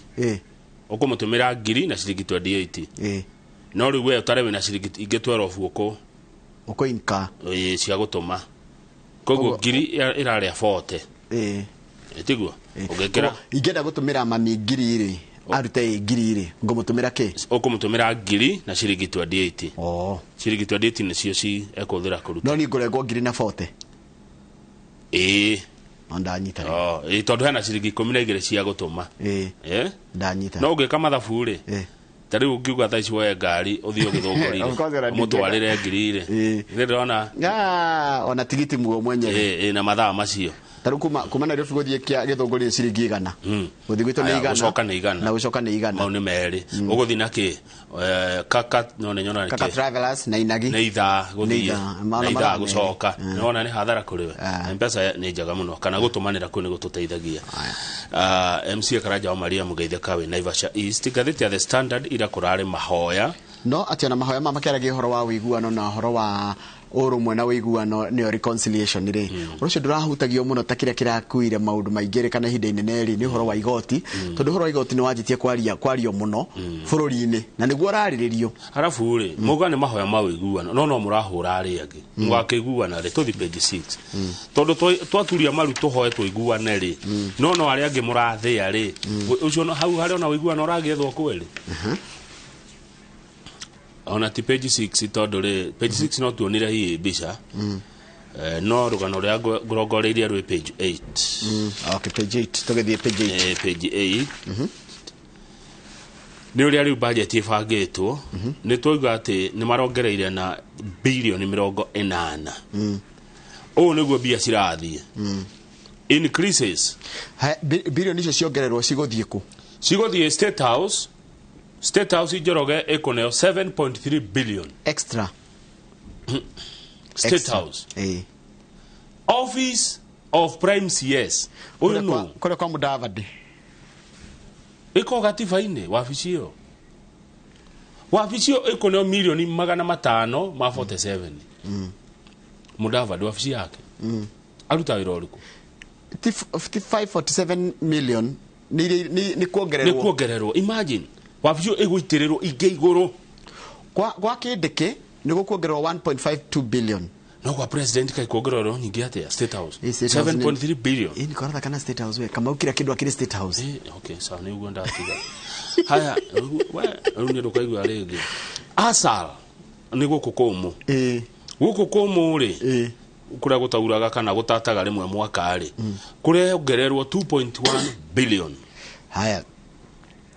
ũkũmũtũmĩra ngiri na ciringi 28. No rĩu we ũtarĩ wĩna ciringi ingĩ 12 ũkũ Ũkũinka. Ĩĩ, cia gũtũma. Koguo ngiri ĩrarĩa 40. Tiguo ũngĩkĩra. Koguo ingĩenda gũtũmĩra mami ngiri rĩ, arute ĩ ngiri rĩ, ngũmũtũmĩra kĩ? Ũkũmũtũmĩra ngiri na ciringi 28. Ciringi 28 nĩcio ci ekũhũthĩra kũruta. No niĩ ngũrengwo ngiri na 40? Ĩĩ. No ndanyita. Oh, ĩĩ, tondũ hena ciringi 12 cia gũtũma. Ĩĩ. Ndanyita. No ũngĩka mathabu rĩ, ta rĩu ũngiuga thaa ici woe ngari ũthiĩ ũgĩthũngũrire, Of course, ona ndingĩenda. ũmũtwarĩre ngiri rĩ, nĩ ndĩrona. Ah, ona tigiti muo mwenyewe. Ĩĩ, na mathaa macio. Ta rĩu kuma Nairobi gũthiĩ kĩa Gĩthũngũri nĩ ciringi 100. Gũthiĩ gwitũ nĩ Aya, 100. Gũcoka nĩ 100. Na gũcoka nĩ 100. Mau nĩ merĩ. Ũgũthiĩ na kĩ? Kaka no nĩ nyona Kaka kĩ? Travelers na Inagi. Nĩ ithaa Nĩ gũthiĩ ithaa, na mana ithaa mathaa gũcoka. merĩ. Nĩwona nĩ hathara kũrĩ we. Mpesa nĩ njega mũno kana gũtũmanĩra kũu nĩ gũtũteithagia. MC Karanja wa Maria Mũgeithĩka wĩ Naivasha East. Ngathĩti ya The Standard ira kũrarĩ mahoya. No atĩ ona mahoya maya makĩaragia ũhoro wa ũiguano na ũhoro wa ũrũmwe na ũiguano, nĩyo reconciliation rĩ, ũndũ ũcio ndũrahutagio mũno ta kĩrĩa kĩrakuire maũndũ maingĩ rĩ, kana ihinda inene rĩ, nĩ ũhoro wa igoti, tondũ ũhoro wa igoti nĩ wanjĩtie kwaria kwario mũno bũrũri-inĩ na nĩguo ũrarĩrĩrio. Harabu rĩ, muga nĩ mahoya ma ũiguano, no mũrahũra arĩa angĩ. Mũgakĩiguana rĩ? Tũthi page 6, tondũ twaturia maru tũhoe tũiguane rĩ, no arĩa angĩ mũrathĩa rĩ, ũcio hau harĩ ona ũiguano ũragĩethwo kweri? Ona ti page 6, tondũ rĩ, page 6 no tuonire hihi mbica. No rũgano rũrĩa ngũrongoreirie rwĩ page 8. Okay, page 8, tũgĩthiĩ page 8. Page 8 nĩ ũrĩa rĩu budget ĩbangĩtwo. Nĩ twaigua atĩ nĩ marongereire na bilioni 80. Ũũ nĩguo mbia cirathiĩ, increases. Bilioni icio ciongererwo cigũthiĩ kũ? Cigũthiĩ State House. State House, Njoroge, ĩkũneo 7.3 billion. Extra. State Extra. House, Office of Prime CS, ũyũ nũ? Kũrĩa kwa Mudavadi. Ĩko gatiba-inĩ wabici ĩyo. Wabici ĩyo ĩkũneo milioni 547. Mudavadi, wabici yake aruta wĩra ũrĩkũ? Ti 547 million nĩ Nĩ kuongererwo? Kuongererwo. Imagine wabici ĩyo ĩgũitĩrĩrwo ingĩ igũrũ. Kwa kĩndĩkĩ nĩ gũkuongererwo 1.52 billion. No kwa president kai kuongererwo nyingĩ atĩa, State House? Ĩ, State House 7.3 billion. Ĩ, nĩ koratha kana State House we Kamau kira kĩndũ akĩrĩ State House. Okay, sawa, nĩ ũguo ndatiga. Haya, we rĩu nĩ ndũkaigua rĩngĩ. Asal nĩ gũkũ kũmũ. Gũkũ kũmũ rĩ, kũrĩa gũtauraga kana gũtataga rĩmwe mwaka rĩ, kũrongererwo 2.1 billion. Haya,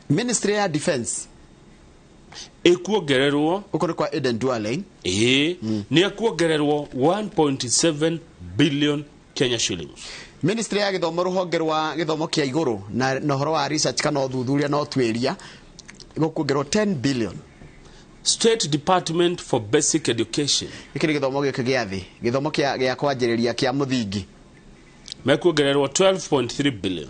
Ministry ya Defense Ĩkuongererwo. Ũko nĩ kwa Aden Duale. Ĩĩ, nĩ ekuongererwo 1.7 billion Kenya shillings. Ministry ya Gĩthomo, rũhonge rwa gĩthomo kĩa igũrũ na ũhoro wa research kana ũthuthuria na ũtuĩria, gũkuongererwo 10 billion. State Department for Basic Education. Gĩkĩ nĩ gĩthomo gĩkĩ gĩa thĩ, gĩthomo gĩa kwanjĩrĩria kĩa mũthingi. Mekuongererwo 12.3 billion.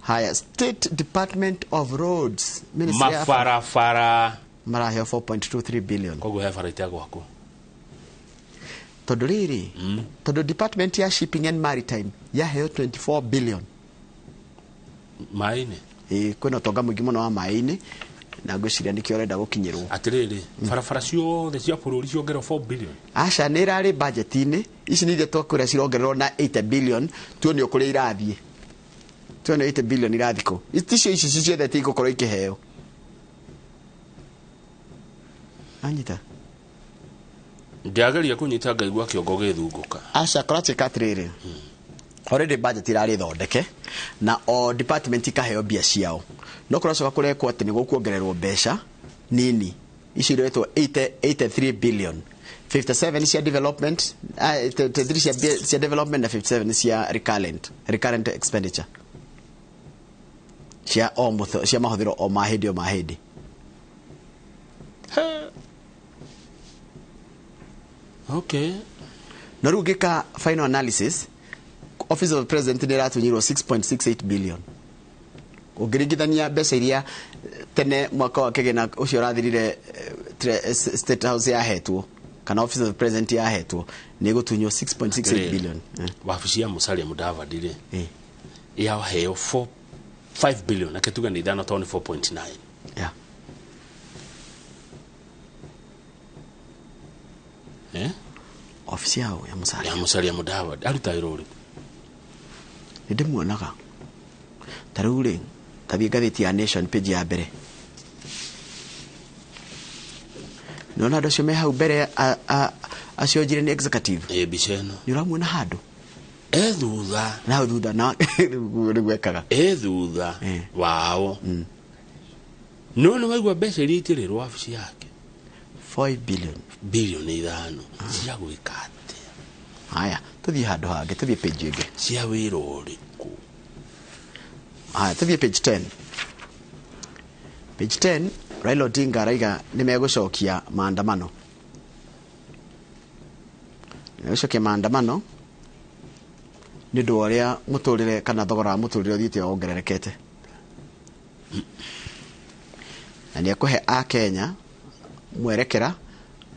Haya, State Department of Roads, Ministry ya Mabarabara. Maraheo 4.23 billion. Koguo he bara itegwakwo. Tondũ rĩrĩ, tondũ department ya Shipping and Maritime yaheo 24 billion. Maĩ-inĩ. Ĩĩ, kwĩna ũtonga mũingĩ mũno wa maĩ-inĩ na ngwĩciria nĩkĩo ũrenda gũkinyĩrwo. Atĩrĩrĩ, barabara ciothe cia bũrũri ciongererwo 4 billion? Aca, nĩ ĩrarĩ budget-inĩ. Ici nĩ iria twakwĩra cirongererwo na 80 billion, tuonio kũrĩa irathiĩ, tuonio 80 billion irathiĩ kũ. Ticio ici ciothe tigũkorwo ikĩheo anyita. Ndiageria kũnyita, ngaigua kĩongo gĩthungũka. Aca, kũratuĩka atĩrĩrĩ, already budget irarĩ thondeke na o department ikaheo mbia ciao, no kũracoka kũrekwo atĩ nĩ gũkuongererwo mbeca nini icio iretwo 80 83 billion, 57 cia development, 33 cia development na 57 cia recurrent expenditure cia o cia mahũthĩro o ma hĩndĩ o ma hĩndĩ. Okay. Na rĩu ngĩka final analysis, Office of the President nĩ ĩratunyirwo 6.68 billion. Ũngĩringithania mbeca iria tene mwaka wa kĩgĩna ũcio ũrathirire State House yahetwo kana Office of the President yahetwo, nĩ ĩgũtunywo 6.68 billion. Wabici ya Musalia Mudavadi rĩ, yaheo 4 5 billion, ake tuge nĩ ithano tondũ nĩ 4.9. Yeah. Eh? Office yao ya Musalia. Ya Musalia Mudavadi aruta wĩra ũrĩkũ? Nĩ ndĩmuonaga ta rĩu rĩ, tathiĩ ngathĩti ya Nation page ya mbere, nĩwona andũ acio me hau mbere, acio njire nĩ executive. Ĩ mbica ĩno. Nĩ ũramuona handũ? E thutha. Na hau thutha na nĩguo ekaga. E thutha wao. No nĩ waigua mbeca iria itĩrĩrwo wabici yake? 5 billion. Bilioni ithano. Cia gwĩka atĩa? Haya, tũthiĩ handũ hangĩ, tũthiĩ page ĩngĩ. Cia wĩra ũrĩkũ? Haya, tũthiĩ page 10. Page 10, Raila Odinga araiga nĩ megũcokia maandamano. Megũcokia maandamano nĩ ũndũ wa ũrĩa mũtũrĩre kana thogora wa mũtũrĩre ũthiĩte wongererekete. Na nĩ ekũhe Akenya mwerekera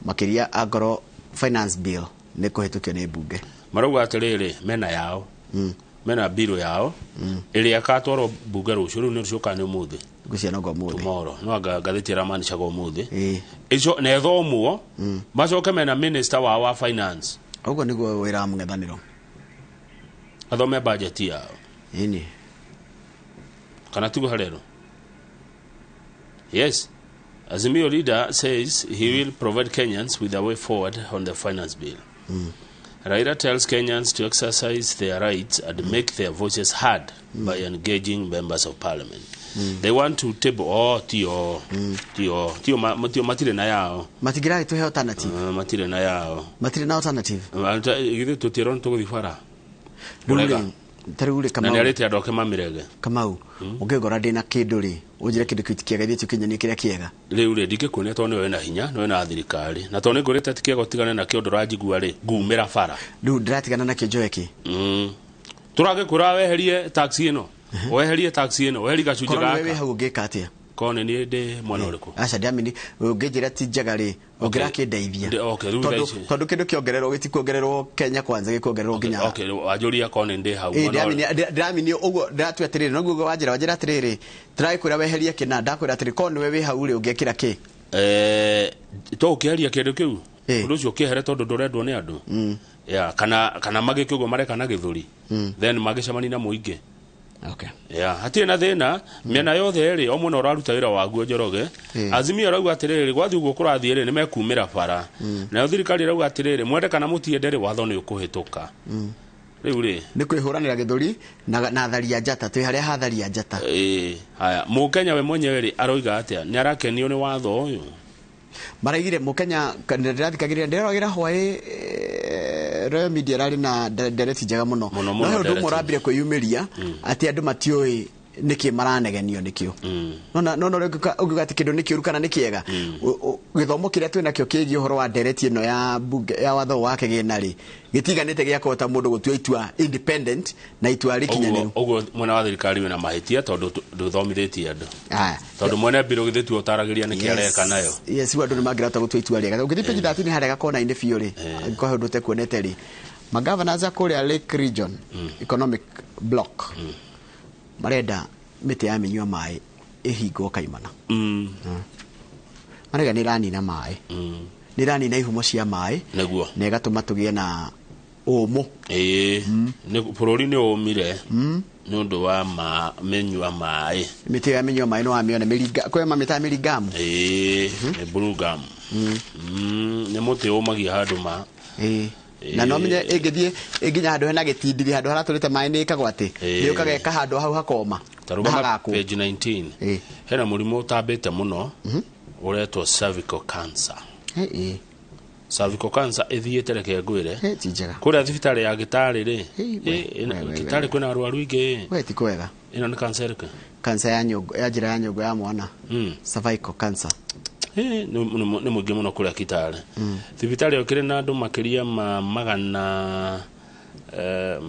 makĩria angorwo finance bill nĩ kũhĩtũkio nĩ mbunge. Marauga atĩrĩrĩ, mena yao. Mena bill yao ĩrĩa ĩgatwarwo mbunge rũciũ, rĩu nĩ rũciũ kana nĩ ũmũthĩ? Ngwĩciria no ũmũthĩ. Tomorrow. No anga ngathĩti ĩramanicaga ũmũthĩ. Ico na ĩthomwo, macoke mena minister wao wa finance. Ũguo nĩguo wĩra wa mũng'ethanĩro. Athome budget yao. Ĩni. Kana tiguo harero? Yes. Azimio leader says he will provide Kenyans with a way forward on the finance bill. Raila tells Kenyans to exercise their rights and make their voices heard by engaging members of parliament. They want to table oh tio tio tio tio matire na yao. Matigirari tuhe alternative. Matire na yao. Matire na alternative. Githe tutiro tuguthi bara. Tarĩu rĩ, Kamau. Na nĩarĩte andũ ake mamirege. Kamau, ũngĩngora ndĩna kĩndũ rĩ, ũnjĩre kĩndũ kĩu ti kĩega, ithuĩ tũkĩnyonie kĩrĩa kĩega. Rĩu rĩ, ndingĩkuonia tondũ nĩwe wĩna hinya, nĩwe wĩna thirikari. Na tondũ nĩngũrĩte ti kĩega ũtigane nakĩo ndũranjigua rĩ, ngumĩra bara. Rĩu ndĩratigana nakĩo njoe kĩ? Tũragĩkwĩra weherie tax ĩno. Weherie tax ĩno, weherie gacunjĩ Korwo nĩwe gaka. wĩ hau ũngĩka atĩa? Korwo nĩ niĩ ndĩ mwena ũrĩkũ? Aca ndiamini, ũngĩnjĩra ti njega rĩ, ũngĩrakĩndeithia. Okay, rĩu thaa ici. Tondũ kĩndũ kĩongererwo gĩtikuongererwo Kenya kwanza, gĩkuongererwo nginya. Okay, wanjũria korwo nĩ ndĩ hau. Ndĩramini ũguo ndĩratua atĩrĩrĩ, noguo wanjĩra atĩrĩrĩ, tũragĩkwĩra weherie kĩna, ndakwĩra atĩrĩ, korwo nĩwe wĩ hau rĩ, ũngĩkĩra kĩ? To ũkĩeheria kĩndũ kĩu? Ũndũ ũcio ũkĩehere tondũ ndũrendwo nĩ andũ. Yeah, kana magĩke ũguo mareka na gĩthũri. Then magĩcemania na mũingĩ. Okay. Yeah, hatirĩ na thĩna, mĩena yothe rĩ, o mwena ũraruta wĩra waguo Njoroge. Azimio arauga atĩrĩrĩ, gwathiĩ ũguo kũrathiĩ rĩ, nĩmekumĩra bara. Nayo thirikari ĩrauga atĩrĩrĩ, mwende kana mũtiende rĩ, watho nĩ ũkũhĩtũka. Rĩu rĩ, nĩ kwĩhũranĩra gĩthũri na tharia njata, twĩ harĩa ha tharia njata. Haya, Mũkenya we mwenyewe rĩ, aroiga atĩa? Nĩ arakenio nĩ watho ũyũ? Maraigire Mũkenya, ndĩrathikagĩrĩria, ndĩroragĩra hwaĩ, Royal Media rari na ndereti njega mũno. No he ũndũ ũmwe ũrambire kwĩyumĩria atĩ andũ matiũĩ nĩkĩ maranegenio nĩkĩo. No no ũngiuga atĩ kĩndũ nĩ kĩũru kana nĩ kĩega, gĩthomo kĩrĩa twĩ nakĩo kĩgiĩ ũhoro wa ndereti ĩno ya bunge ya watho wa kĩgĩna rĩ, gĩtiganĩte gĩa kũhota mũndũ gũtua itua independent na itua rĩkinyanĩru. Ũguo mwena wa thirikari wĩna mahĩtia tondũ ndũthomithĩtie andũ. Tondũ mwene mbirũ githĩ tu ũtaragĩria nĩkĩ areka nayo. Yes, andũ nĩ mangĩrahota gũtua itua rĩega. Ũngĩthiĩ page 13 harĩa gakona-inĩ biũ rĩ, angĩkorwo he ũndũ ũtekuonete rĩ, magavanaz a kũrĩa Lake Region Economic Block marenda mĩtĩ ya mĩnyua maĩ ĩhingwo kaimana. Marauga nĩ ĩranina maĩ. Nĩ ĩranina ihumo cia maĩ. Nĩguo. Na ĩgatũma tũgĩe na ũmũ. Bũrũri nĩ ũmire nĩ ũndũ wa mĩnyua maĩ. Mĩtĩ ya mĩnyua maĩ nĩ wamĩona mĩringa, kwĩ mamĩtaga mĩringamu. Nĩ blue gum. Nĩ mũtĩ ũmagia handũ ma. Na no menye ĩngĩthiĩ ĩnginya handũ hena gĩtindiri, handũ haratũrĩte maĩ nĩ ĩkagwo atĩ, nĩ ũkaga ĩka handũ hau hakoma. Tarũgama page 19. Hena mũrimũ ũtambĩte mũno ũretwo cervical cancer. Cervical cancer ĩthiĩte reke ngwĩre. Ti njega. Kũrĩa thibitarĩ ya Gĩtarĩ rĩ, Gĩtarĩ kwĩna arwaru aingĩ. We ti kwega. Ĩno nĩ cancer ĩrĩkũ? Cancer ya nyongo, ya njĩra ya nyongo ya mwana. Cervical cancer. Nĩ mũingĩ mũno kũrĩa Kitale. Thibitarĩ ĩyo kĩrĩ na andũ makĩria ma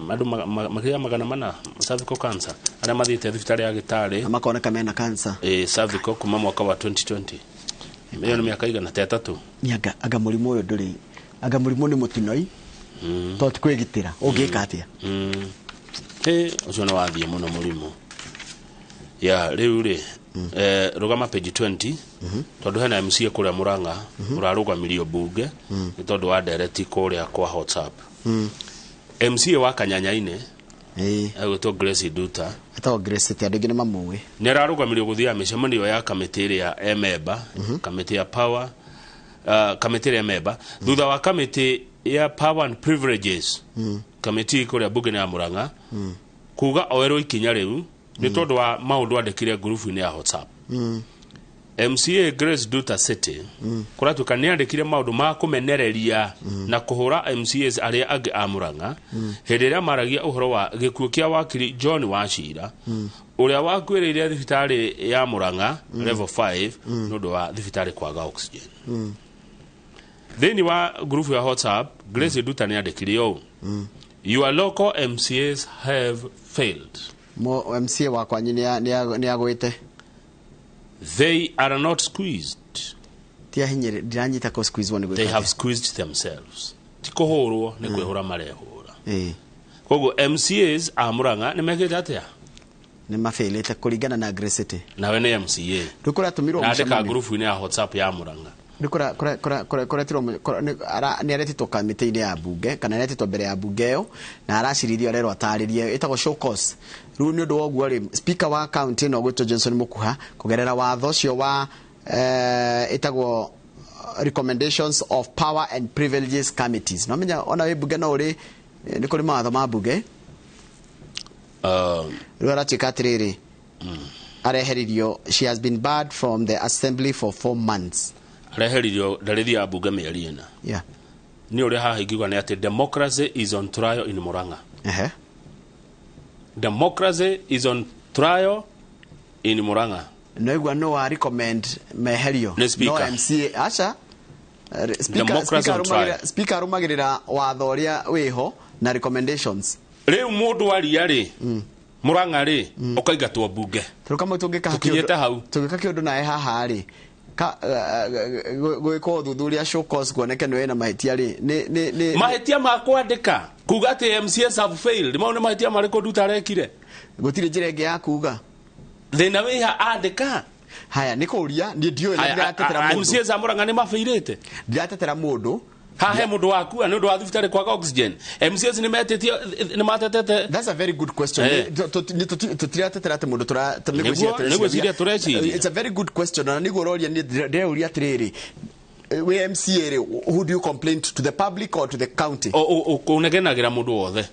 Andũ makĩria 400 cervical cancer arĩa mathiĩte thibitarĩ ya Gĩtarĩ Na makoneka mena cancer. Cervical kuma mwaka wa 2020. Ĩyo nĩ mĩaka igana ta ĩtatũ. Nĩ anga mũrimũ ũyũ ndũrĩ, anga mũrimũ nĩ mũtinoi, tondũ ti kwĩgitĩra ũngĩka atĩa? Ũcio nĩ wathiĩ mũno mũrimũ. Ya rĩu rĩ, rũgama page 20, tondũ hena MCA kũrĩa Murang'a ũrarũgamirio mbunge nĩ tondũ wa ndereti kũrĩa kwa WhatsApp. MCA wa Kanyanyainĩ egwĩtwo Grace Nduta. Etagwo Grace, ti andũ aingĩ nĩ mamũĩ. Nĩ ararũgamirio gũthiaga mĩcemanio ya kamĩtĩ ĩrĩa ememba, kamĩtĩ ya power, kamĩtĩ ĩrĩa ememba, thutha wa kamĩtĩ ya power and privileges, kamĩtĩ kũrĩa mbunge ya Murang'a, kuga oerwo ikinya rĩu nĩ tondũ wa maũndũ andĩkire ngurubu-inĩ ya WhatsApp. MCA Grace Nduta City kũratuĩka nĩ andĩkire maũndũ ma kũmenereria na kũhũra MCAs arĩa angĩ a Murang'a hĩndĩ ĩrĩa maragia ũhoro wa gĩkuũ kĩa wakiri John Wachira, ũrĩa wakuĩrĩire thibitarĩ ya Murang'a level 5 nĩ ũndũ wa thibitarĩ kwaga oxygen. Thĩinĩ wa ngurubu ya WhatsApp, Grace Nduta nĩ andĩkire ũũ: "Your local MCAs have failed." Mo MCA wa kwanyu nĩ agwĩte. They are not squeezed. Ti ahinyĩrĩ, ndiranyita ko squeeze one They gwĩka have atĩa. squeezed themselves. Ti kũhũrwo, nĩ kwĩhũra marehũra. Koguo MCAs a Murang'a nĩ mekĩte atĩa? Nĩ mabĩlĩte kũringana na Grace City. Nawe nĩ MCA. Rĩu kũratũmirwo Na andĩka mũcemanio. ngurubu-inĩ ya WhatsApp ya Murang'a. Rĩu kũretirwo nĩ aretĩtwo kamĩtĩ-inĩ ya mbunge, kana aretĩtwo mbere ya mbunge ĩyo, na aracirithio, arerwo atarĩrie, ĩtagwo show cause. Rĩu nĩ ũndũ wa ũguo rĩ, speaker wa county ĩno gwĩtwo Johnson Mukuha, kũgerera watho ũcio wa ĩtagwo recommendations of power and privileges committees. No menya ona wĩ mbunge no ũrĩ, nĩ kũrĩ mawatho ma mbunge. Rĩu aratuĩka atĩrĩrĩ, areheririo, she has been barred from the assembly for 4 months. Areheririo, ndarĩthia mbunge mĩeri 4. Nĩ ũrĩa haha ingiuga nĩ atĩ democracy is on trial in Murang'a. Democracy is on trial in Murang'a. No igua no wa recommend meherio? Nĩ speaker. No MCA aca. Speaker, Democracy speaker on trial. Speaker arũmagĩrĩra watho ũrĩa wĩho na recommendations. Rĩu mũndũ aria rĩ Murang'a rĩ, ũkaingatwo mbunge. Tũrĩ kamwe tũngĩka Tũkinyĩte hau. Tũngĩka kĩũndũ nawe haha rĩ, gwĩkwo ũthuthuria show cause kuoneke nĩ wĩna mahĩtia rĩ, nĩ Mahĩtia ma kwandĩka kuga atĩ MCAs have failed, mau nĩ mahĩtia marĩkũ Nduta arekire? Gũtirĩ njĩra ĩngĩ ya kuga. Thĩna wĩha andĩka. Haya, nĩ kũria, niĩ ndiũĩ na Haya, ndiratetera mũndũ. MCAs a Murang'a nĩ mabairĩte. Ndiratetera mũndũ. Haha he mũndũ wakua nĩ ũndũ wa thibitarĩ kwaga oxygen. MCAs nĩ metĩtie, nĩ matetete. That's a very good question. Tũtiratetera atĩ mũndũ nĩ gwĩciria. Nĩ gwĩciria tũreciria. It's a very good question, na nĩguo ũroria, niĩ ndĩreuria atĩrĩrĩ, wĩ MCA rĩ, who do you complain to the public or to the county? Ũnegenagĩra mũndũ wothe.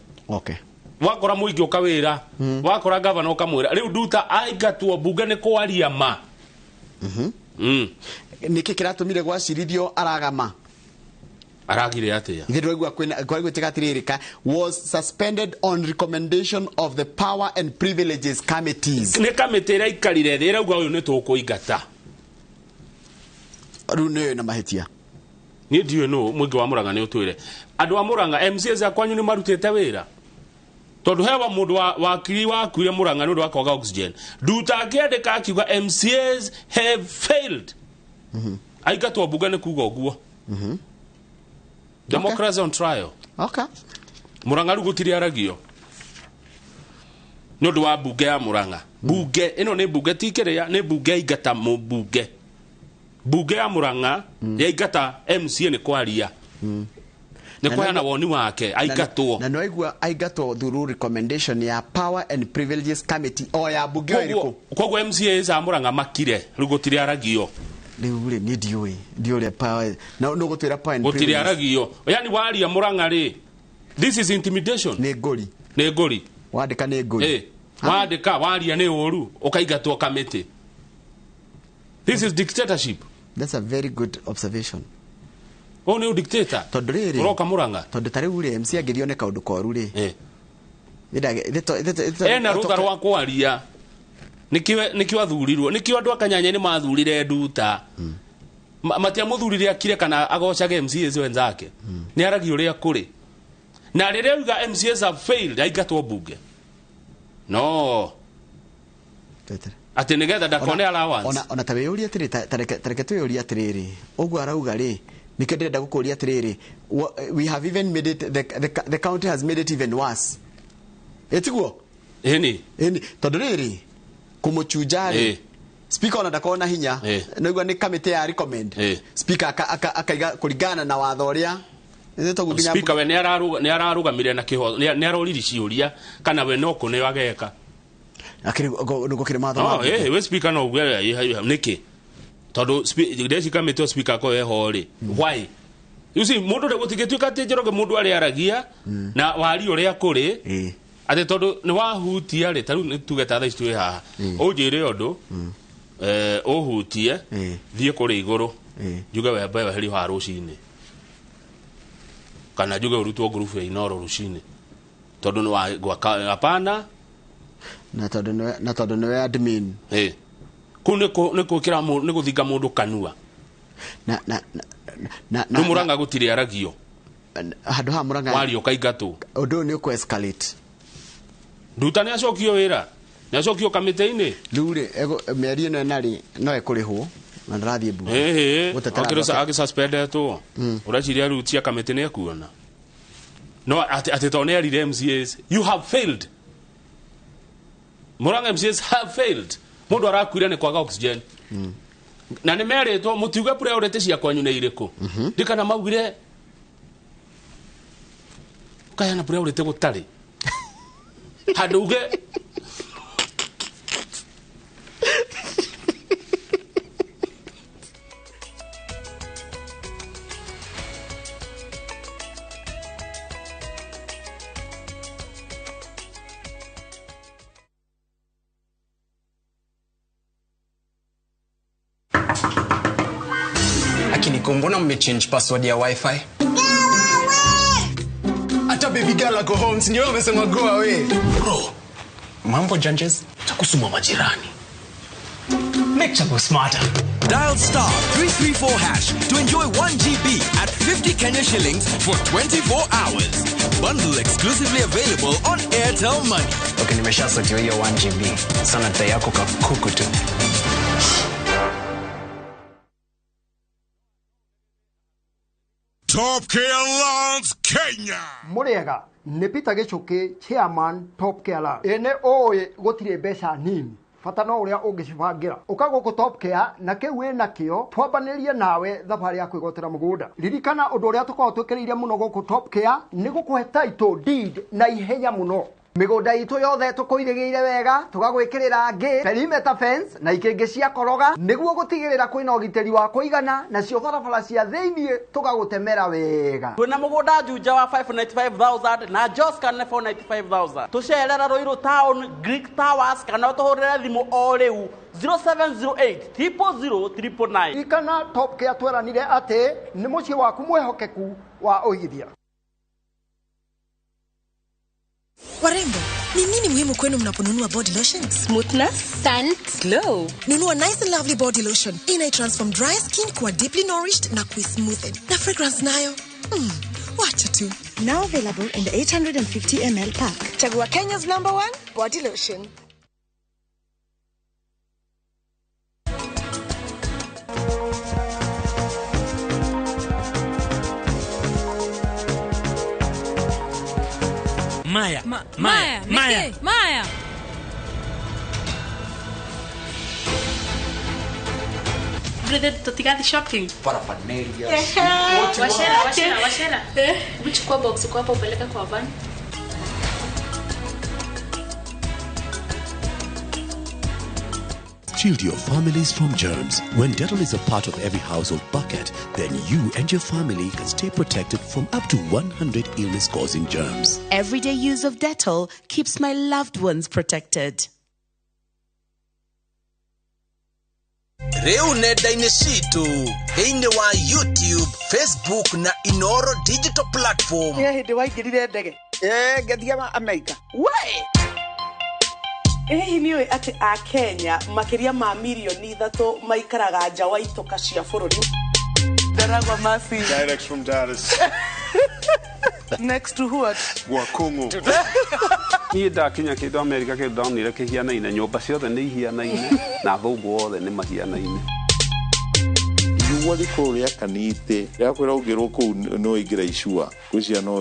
Wakora mũingĩ ũkawĩra, wakora gavana ũkamwĩra. Rĩu Nduta aingatwo mbunge nĩ kwaria ma. Nĩkĩ kĩratũmire gwacirithio aragama? Aragire atĩa? Ithe ndĩraigua kwĩna kwaigwĩtĩka atĩrĩrĩ, was suspended on recommendation of the power and privileges committees. Nĩ kamĩtĩ ĩraikarire thĩ ĩrauga ũyũ nĩ tũkũingata. Rĩu nĩyo ĩna mahĩtia. Niĩ ndiũĩ nũ mũingĩ wa Murang'a nĩ ũtwĩre. Andũ a Murang'a, MCAs a kwanyu nĩ marutĩte wĩra, tondũ hewa mũndũ wa wakiri wakuire Murang'a nĩ ũndũ wa kwaga oxygen. Nduta akĩandĩka akiuga MCAs have failed, aingatwo mbunge nĩ kuga ũguo. Democracy on trial. Murang'a rĩu gũtirĩ aragio nĩ ũndũ wa mbunge ya Murang'a. Mbunge ĩno nĩ mbunge ti kĩrĩa, nĩ mbunge yaingata mũmbunge. Mbunge ya Murang'a yaingata MCA nĩ kwaria, nĩ kũheana woni wake, aingatwo. Na nĩwaigua aingatwo through recommendation ya power and privileges committee o ya mbunge o ĩrĩkũ. Koguo MCAs a Murang'a makire, rĩu gũtirĩ aragio. Rĩu rĩ, niĩ ndiũĩ, ndiũĩ ũrĩa power na nũ gũtwĩra power and Gũtirĩ privileges. aragio, yani waria Murang'a rĩ, this is intimidation. Nĩ ngũri. Nĩ ngũri. Wandĩka nĩ ngũri. Wandĩka waria nĩ ũru, ũkaingatwo kamĩtĩ. This is dictatorship. That's a very good observation. Ũyũ nĩ dictator. Tondũ rĩrĩ, ũroka Murang'a. Tondũ ta rĩu rĩ, MC angĩthiĩ one kaũndũ koru rĩ, ena rũtha rwa kwaria. Nĩkĩo athurirwo, nĩkĩo andũ a Kanyanya nĩ mathurire Nduta. Matiamũthurire akire kana agocage MCAs wenzake. Nĩ aragia ũrĩa kũrĩ. Na rĩrĩa uga MCAs have failed aingatwo bunge. No. Atĩ nĩgetha ndakone allowance. Ona ta wĩyũrie atĩrĩ, ta reke twĩyũrie atĩrĩrĩ, ũguo arauga rĩ, nĩkĩo ndĩrenda gũkũria atĩrĩrĩ, we have even made it, the county has made it even worse. Ĩtiguo? Ĩni. Ĩni, tondũ rĩrĩ, kũmũchunja rĩ, speaker ona ndakorwo na hinya, nĩguo nĩ kamĩtĩ ya recommend. Speaker akaiga kũringana na watho ũrĩa. Speaker we nĩ ararũgamire na kĩho, nĩ aroririe ciũria kana we no kũneo ageka. Akiri gũkĩrĩ matho ma. We speaker no uge nĩkĩ? Tondũ ndeci kamĩtĩ speaker ko eho rĩ. Why? You see mũndũ rĩ gũtingĩtuĩka atĩ Njoroge mũndũ arĩa aragia na wari ũrĩa kũrĩ atĩ tondũ nĩ wahutia rĩ, ta rĩu nĩ tuge ta thaa ici twĩ haha, ũnjĩre ũndũ ũhutie thiĩ kũrĩ igũrũ njuge wembe weherio haha rũcinĩ kana njuge ũrutwo ngurubu ya Inoro rũcinĩ tondũ nĩ wa gwaka hapana na tondũ nĩwe admin. Kũu nĩ gwĩkĩra nĩ gũthinga mũndũ kanua na rĩu Murang'a gũtirĩ aragio handũ ha Murang'a wario kaingatwo ũndũ ũyũ nĩ ũkũ escalate. Nduta nĩ acokio wĩra, nĩ acokio kamĩtĩ-inĩ. Rĩu rĩ mĩario ĩno ĩna rĩ no ĩkũrĩhwo na ndarathiĩ mbunge. Agĩsuspendetwo ũreciria rĩu cia kamĩtĩ nĩ ekuona. No atĩ tondũ nĩ erire MCAs you have failed. Murang'a MCAs have failed. Mũndũ arakuire nĩ kwaga oxygen. Na nĩ merĩtwo mũtiuge priority cia kwanyu nĩ irĩkũ. Ndikana maugire kayana priority gũtarĩ. Handũ uge Mbona mmechange password ya wifi? Hata baby girl ako home, si ndio amesema go away. Bro, mambo judges, takusuma majirani. Make Chapo smarter. Dial star 334 hash to enjoy 1 GB at 50 Kenya shillings for 24 hours. Bundle exclusively available on Airtel Money. Okay, nimeshasotiwa hiyo 1 GB. Sana tayako kakuku tu. Top Care Lawns Kenya. Muriega nĩ Peter Gichuki chairman Top Care Lawns. Ene oĩ gũtirĩ mbeca nini bata no ũrĩa ũngĩcibangira. Ũka gũkũ Top Care na kĩu wĩna kĩo twambanĩrie nawe thabarĩ ya kwĩgwatĩra mũgũnda. Ririkana ũndũ ũrĩa tũkoragwo twĩkĩrĩire mũno gũkũ Top Care nĩ gũkũhe title deed na ihenya mũno. Mĩgũnda itũ yothe tũkũirĩgĩire wega tũgagwĩkĩrĩra ngĩ perimeter fence na ikĩngĩ cia koroga nĩguo gũtigĩrĩra kwĩna ũgitĩri wa kũigana nacio barabara cia thĩiniĩ tũgagũtemera wega. Twĩna mũgũnda Juja wa 595,000 na Joska nĩ 495,000. Tũcerera Ruiru Town, Greek Towers kana ũtũhũrĩre thimũ o rĩu 0708 000 999. Ririkana Top Care tweranire atĩ nĩ mũciĩ waku mwĩhokeku wa ũigithia. Warembo, ni nini muhimu kwenu mnaponunua body lotion? Smoothness, scent, glow. Nunua Nice and Lovely body lotion. Ina transform dry skin kuwa deeply nourished na kuismoothen. Na fragrance nayo, wacha tu. Now available in the 850 ml pack. Chagua Kenya's #1 body lotion. Maya, Maya, Maya, Maya. Brother, tutigathi shopping. Paraphernalia. Washera, washera, washera. Uchukua box kwa hapo upeleka kwa van. Shield your families from germs. When Dettol is a part of every household bucket, then you and your family can stay protected from up to 100 illness-causing germs. Everyday use of Dettol keeps my loved ones protected. Rĩu nenda-inĩ citũ thĩinĩ wa YouTube, Facebook na Inoro digital platform. Nĩ hĩndĩ waingĩrire ndege? Ngĩthiaga Amerika. We! Hihi nĩ ũĩ atĩ a Kenya makĩria ma mirioni 3 maikaraga nja wa itoka cia bũrũri? Ndaragwa Masi. Direct from Dallas. Next to what? Gwa Kũng'ũ. Niĩ ndakinya kĩndũ Amerika, kĩndũ ndonire kĩhianaine, nyũmba ciothe nĩ ihianaine na athũngũ othe nĩ mahianaine. Riũa rĩkorwo rĩakanĩte rĩakwĩra ũngĩrwo kũu no ingĩra icua gwĩciria no.